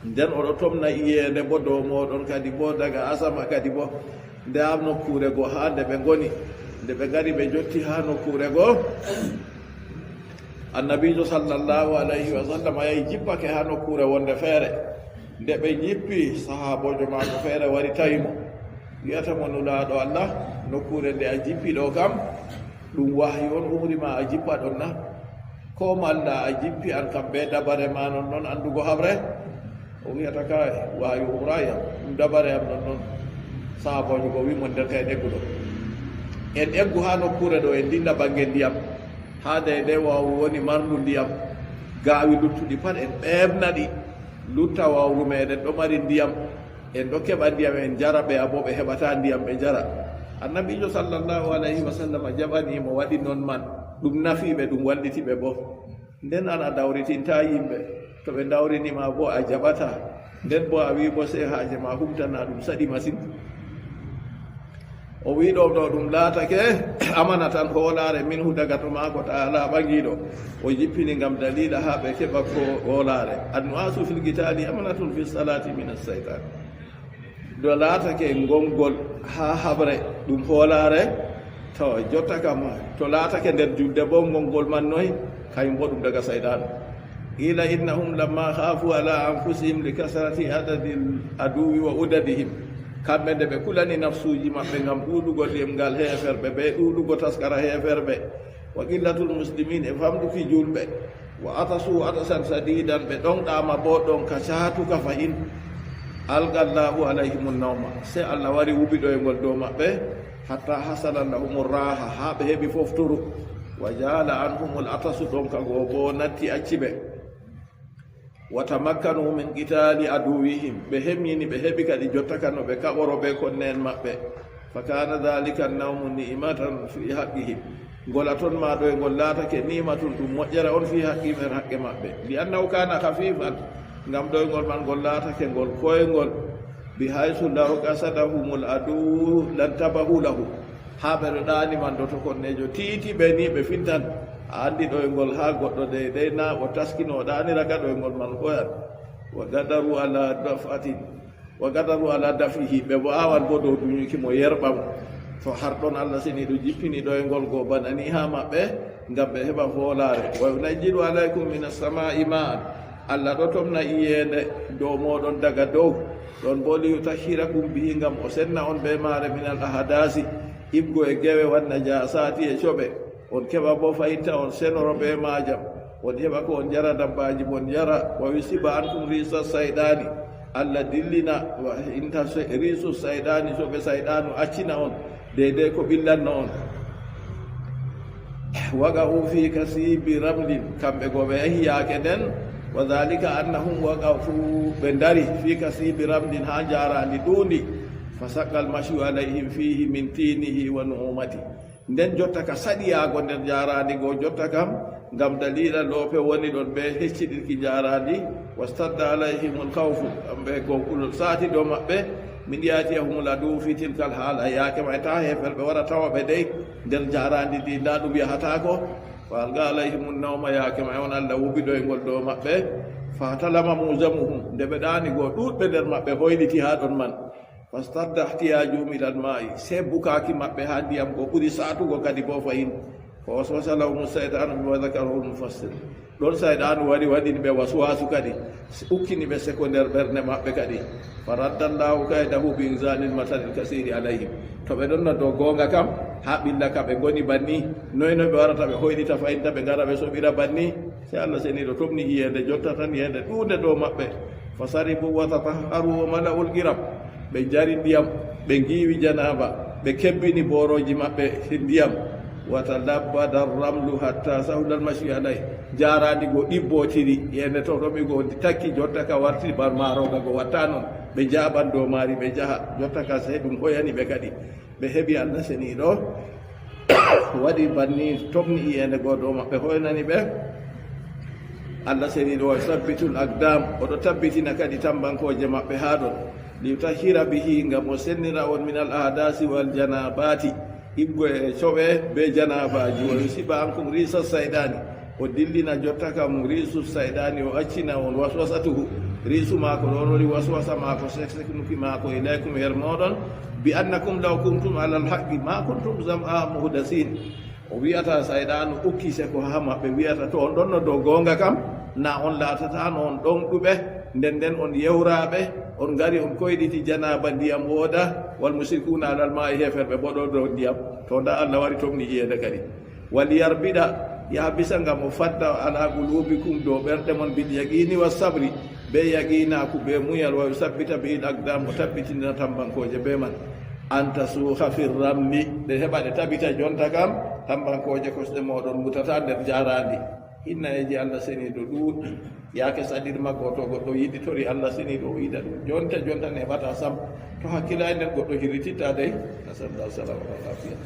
Nden o ɗo tomna iyeende bo dow mooɗon kadi bo, daga asama kadi bo. Nde haa nokkuure goo, haa nde ɓe ngoni, nde ɓe ngari ɓe jotti haa nokkuure goo, Annabiijo sallallahu alayhi wa sallam yahi jippake haa nokkuure wonde feere. Nde ɓe njippi, sahaaboojo maako feere wari tawi mo, wi'ata mo, "Nulaaɗo Allah, nokkuure nde a jippi ɗo kam, ɗum wahayu on umri ma a jippa ɗon na? Ko malla a jippi an kam bee dabare ma non non anndugo haɓre?" O wi'ata, "Kaay, wahayu umraay am, ɗum dabare am non non." Sahaaboojo go wi'i mo, "Nder ka en eggu ɗo. En eggu haa nokkuure ɗo, en dilla bannge ndiyam. Haa deydey wawru woni marndu ndiyam. Gaawi luttuɗi pat en ɓeeɓna ɗi. Lutta wawru meeɗen ɗo mari ndiyam. En ɗo keɓa ndiyam en njara, ɓe a boo ɓe heɓataa ndiyam ɓe njara." Annabiijo sallallahu alayhi wa sallam jaɓanii mo waɗi non man, ɗum nafii ɓe, ɗum walliti ɓe boo. Nden an a dawritintaa yimɓe, to ɓe dawrini ma boo a jaɓataa, nden boo a wi'i boo sey haaje ma humtana, ɗum saɗi masin. O wi'i ɗo, ɗo ɗum laatake amanatan, hoolaare, minhu, daga to maako, ta'ala, ɓaŋgiiɗo, o jippini ngam daliila haa ɓe keɓa ko hoolaare. Annu'asu fil qitaali amanatun fis salaati minas saytaan. To laatake ngongol haa haɓre ɗum hoolaare, to jotta kam, to laatake nder julde boo ngongol man noy, kayum boo ɗum daga sayɗaanu. Qiila innahum lamma khaafu ala anfusihim li kasrati adadil aduwwi wa udadihim. Kamɓe nde ɓe kulani nafsuuji maɓɓe ngam ɗuuɗugol ɗemngal heeferɓe bee ɗuuɗugo taskara heeferɓe. Wa qillatul muslimin, e famɗuki juulɓe. Wa atasu atasan sadiidan, ɓe ɗonɗaama boo ɗonka caatuka fahin. Alqa Allahu alayhimun nawma, sey Allah wari wubi ɗoyngol dow maɓɓe, hatta hasala lahumur raaha, haa ɓe heɓi fofturu. Wa jaala anhumul atasu, ɗonka go boo natti acci ɓe. Wa tamakkanu min qitaali aduwwihim, ɓe hemyini, ɓe heɓi kadi jotta ka no ɓe kaɓoro bee konne'en maɓɓe. Fa kaana daalika nawmu ni'matan fi haqqihim. Ngola ton ma ɗoyngol laatake ni'matun, ɗum moƴƴere on, fi haqqihim, nder haqqe maɓɓe. Li annahu kaana khafifan, ngam ɗoyngol man ngol laatake ngol koyngol. Bi haysu law qasadahumul aduwwu lantabahu lahu. Haa ɓe ɗo ɗaani man, ɗo to konneejo tiiti ɓe ni, ɓe fintan. A anndi ɗoyngol haa goɗɗo deydey na o taskino, o ɗaanira ka ɗoyngol man koyan. Wa qadaru ala daf'atin, wa qadaru ala daf'ihi, ɓe boo awan boo dow dunyuki mo, yerɓa mo. To har ɗon Allah seniiɗo jippini ɗoyngol go bana ni haa maɓɓe, ngam ɓe heɓa hoolaare. Wa yunazzilu alaykum minas samaa'i ma'an. Allah ɗo tomna iyeende dow mooɗon daga dow. Ɗon boo li yutahhirakum bihi, ngam o senna on bee maare, minal ahdaasi, iɓgo e gewe, wan najaasaati, e coɓe. On keɓa boo fahinta, on senoro bee maajam. On heɓa ko on njara, dabbaaji mon njara. Wa yusiba ankum risa sayɗaani. Allah dillina wa inta se-, risu sayɗaani, coɓe sayɗaanu accina on, deydey ko ɓillanno on. Waqa'u fi kasiibi ramlin, kamɓe go ɓe yahi yaake nden, wa dhalika annahum waqafu, ɓe ndari, fi kasiibi ramlin, haa njaaraandi ɗuundi, fa saqqal mashyu alayhim fiihi min tiinihi wa nu'umati. Nden jotta ka saɗi yaago nder njaaraandi go, jotta kam, ngam daliila loope woni ɗon bee hecciɗinki njaaraandi, wastadda alayhimul khawfu, kamɓe go kulol saati dow maɓɓe, min ya'tiyahumul aduwwu fi tilkal haala, yaake may taa heeferɓe wara tawa ɓe dey nder njaaraandi ndi, ndaa ɗum yahataako. Fa alqa alayhimun nawma, yaake may on Allah wubi ɗoyngol dow maɓɓe. Fa talama mu'zamuhum, nde ɓe ɗaani go, ɗuuɗɓe nder maɓɓe hoyliti haa ɗon man. Fastadda ihtiyaajuhum ilal maa'i, sey bukaaki maɓɓe haa ndiyam go ɓuri saatugo kadi boo fahin. Fa waswasa lahumu saytaanu bima dhakarahul mufassir. Ɗon sayɗaanu wari waɗini ɓe waswaasu kadi, ukkini ɓe seko nder ɓernde maɓɓe kadi. Fa raddallahu kaydahu bi inzalil mataril kasiiri alayhim. To ɓe ɗon no dow goonga kam, haa ɓilla ka ɓe ngoni banni, noy no ɓe warata ɓe hoyɗita fahinta ɓe ngara ɓe soɓira banni? Sey Allah seniiɗo tomni iyeende, jotta tan iyeende ɗuunde dow maɓɓe. Fa sharibu wa tatahharu wa mala'ul qirab. Ɓe njari ndiyam, ɓe ngiiwi janaaba, ɓe kebbini boorooji maɓɓe ndiyam. Wa talabbada ramlu hatta sahula al-mashyu alayh. Njaaraandi go ɗibbootiri, yende to ɗomi go ndi takki, jotta ka warti bar maaroga go watta non. Ɓe njaaban dow maari, ɓe njaha, jotta ka sey ɗum hoyani ɓe kadi. Ɓe heɓi Allah seniiɗo, waɗi banni, tomni iyeende go dow maɓɓe, hoynani ɓe. Allah seniiɗo, wa yusabbitul aqdam, o ɗo tabbitina kadi tambankooje maɓɓe haa ɗon. Li yutahhira bihi, ngam o sennira on, minal ahdasi wal janabati, iggo e coɓe be janabaaji. Wa yusiba ankum risa sayɗaani, o dillina jotta kam risu sayɗaani, o accina on waswasatuhu, risu maako ɗon woni waswasa maako, sekseknuki maako ilaykum her mooɗon, bi annakum law kuntum alal haqqi ma kuntum zam'a muhdasin. O wi'ata sayɗaanu ukki seko haa maɓɓe, wi'ata, "To on ɗonno dow goonga kam, na on laatataano on ɗonɗuɓe, nden nden on yewraaɓe, on ngari on koyɗiti janaaba ndiyam wooda, wal mushrikuuna alal maa'i, heeferɓe boo ɗo dow ndiyam." To ndaa Allah wari tomni iyeende kadi. Wal yarbida, yahbisa, ngam o fadda, ala quluubikum, dow ɓerɗe mon, bil yaqiini was sabri, be yaqiinaaku, be munyal, wa yusabbita bil aqdam, o tabbitinina tambankooje be man. An tasuuxa fir ramli, ɗe heɓa ɗe tabita jonta kam, tambankooje kosɗe mooɗon mutata nder njaaraandi. Innayeeji Allah seniiɗo ɗuuɗɗi. Yaake saɗirma gooto goɗɗo yiɗitori Allah seniiɗo o yiɗa ɗum. Jonta jonta neɓata sam. To hakkila e nder goɗɗo hirrititta dey. Nasallah salama wa lafiya.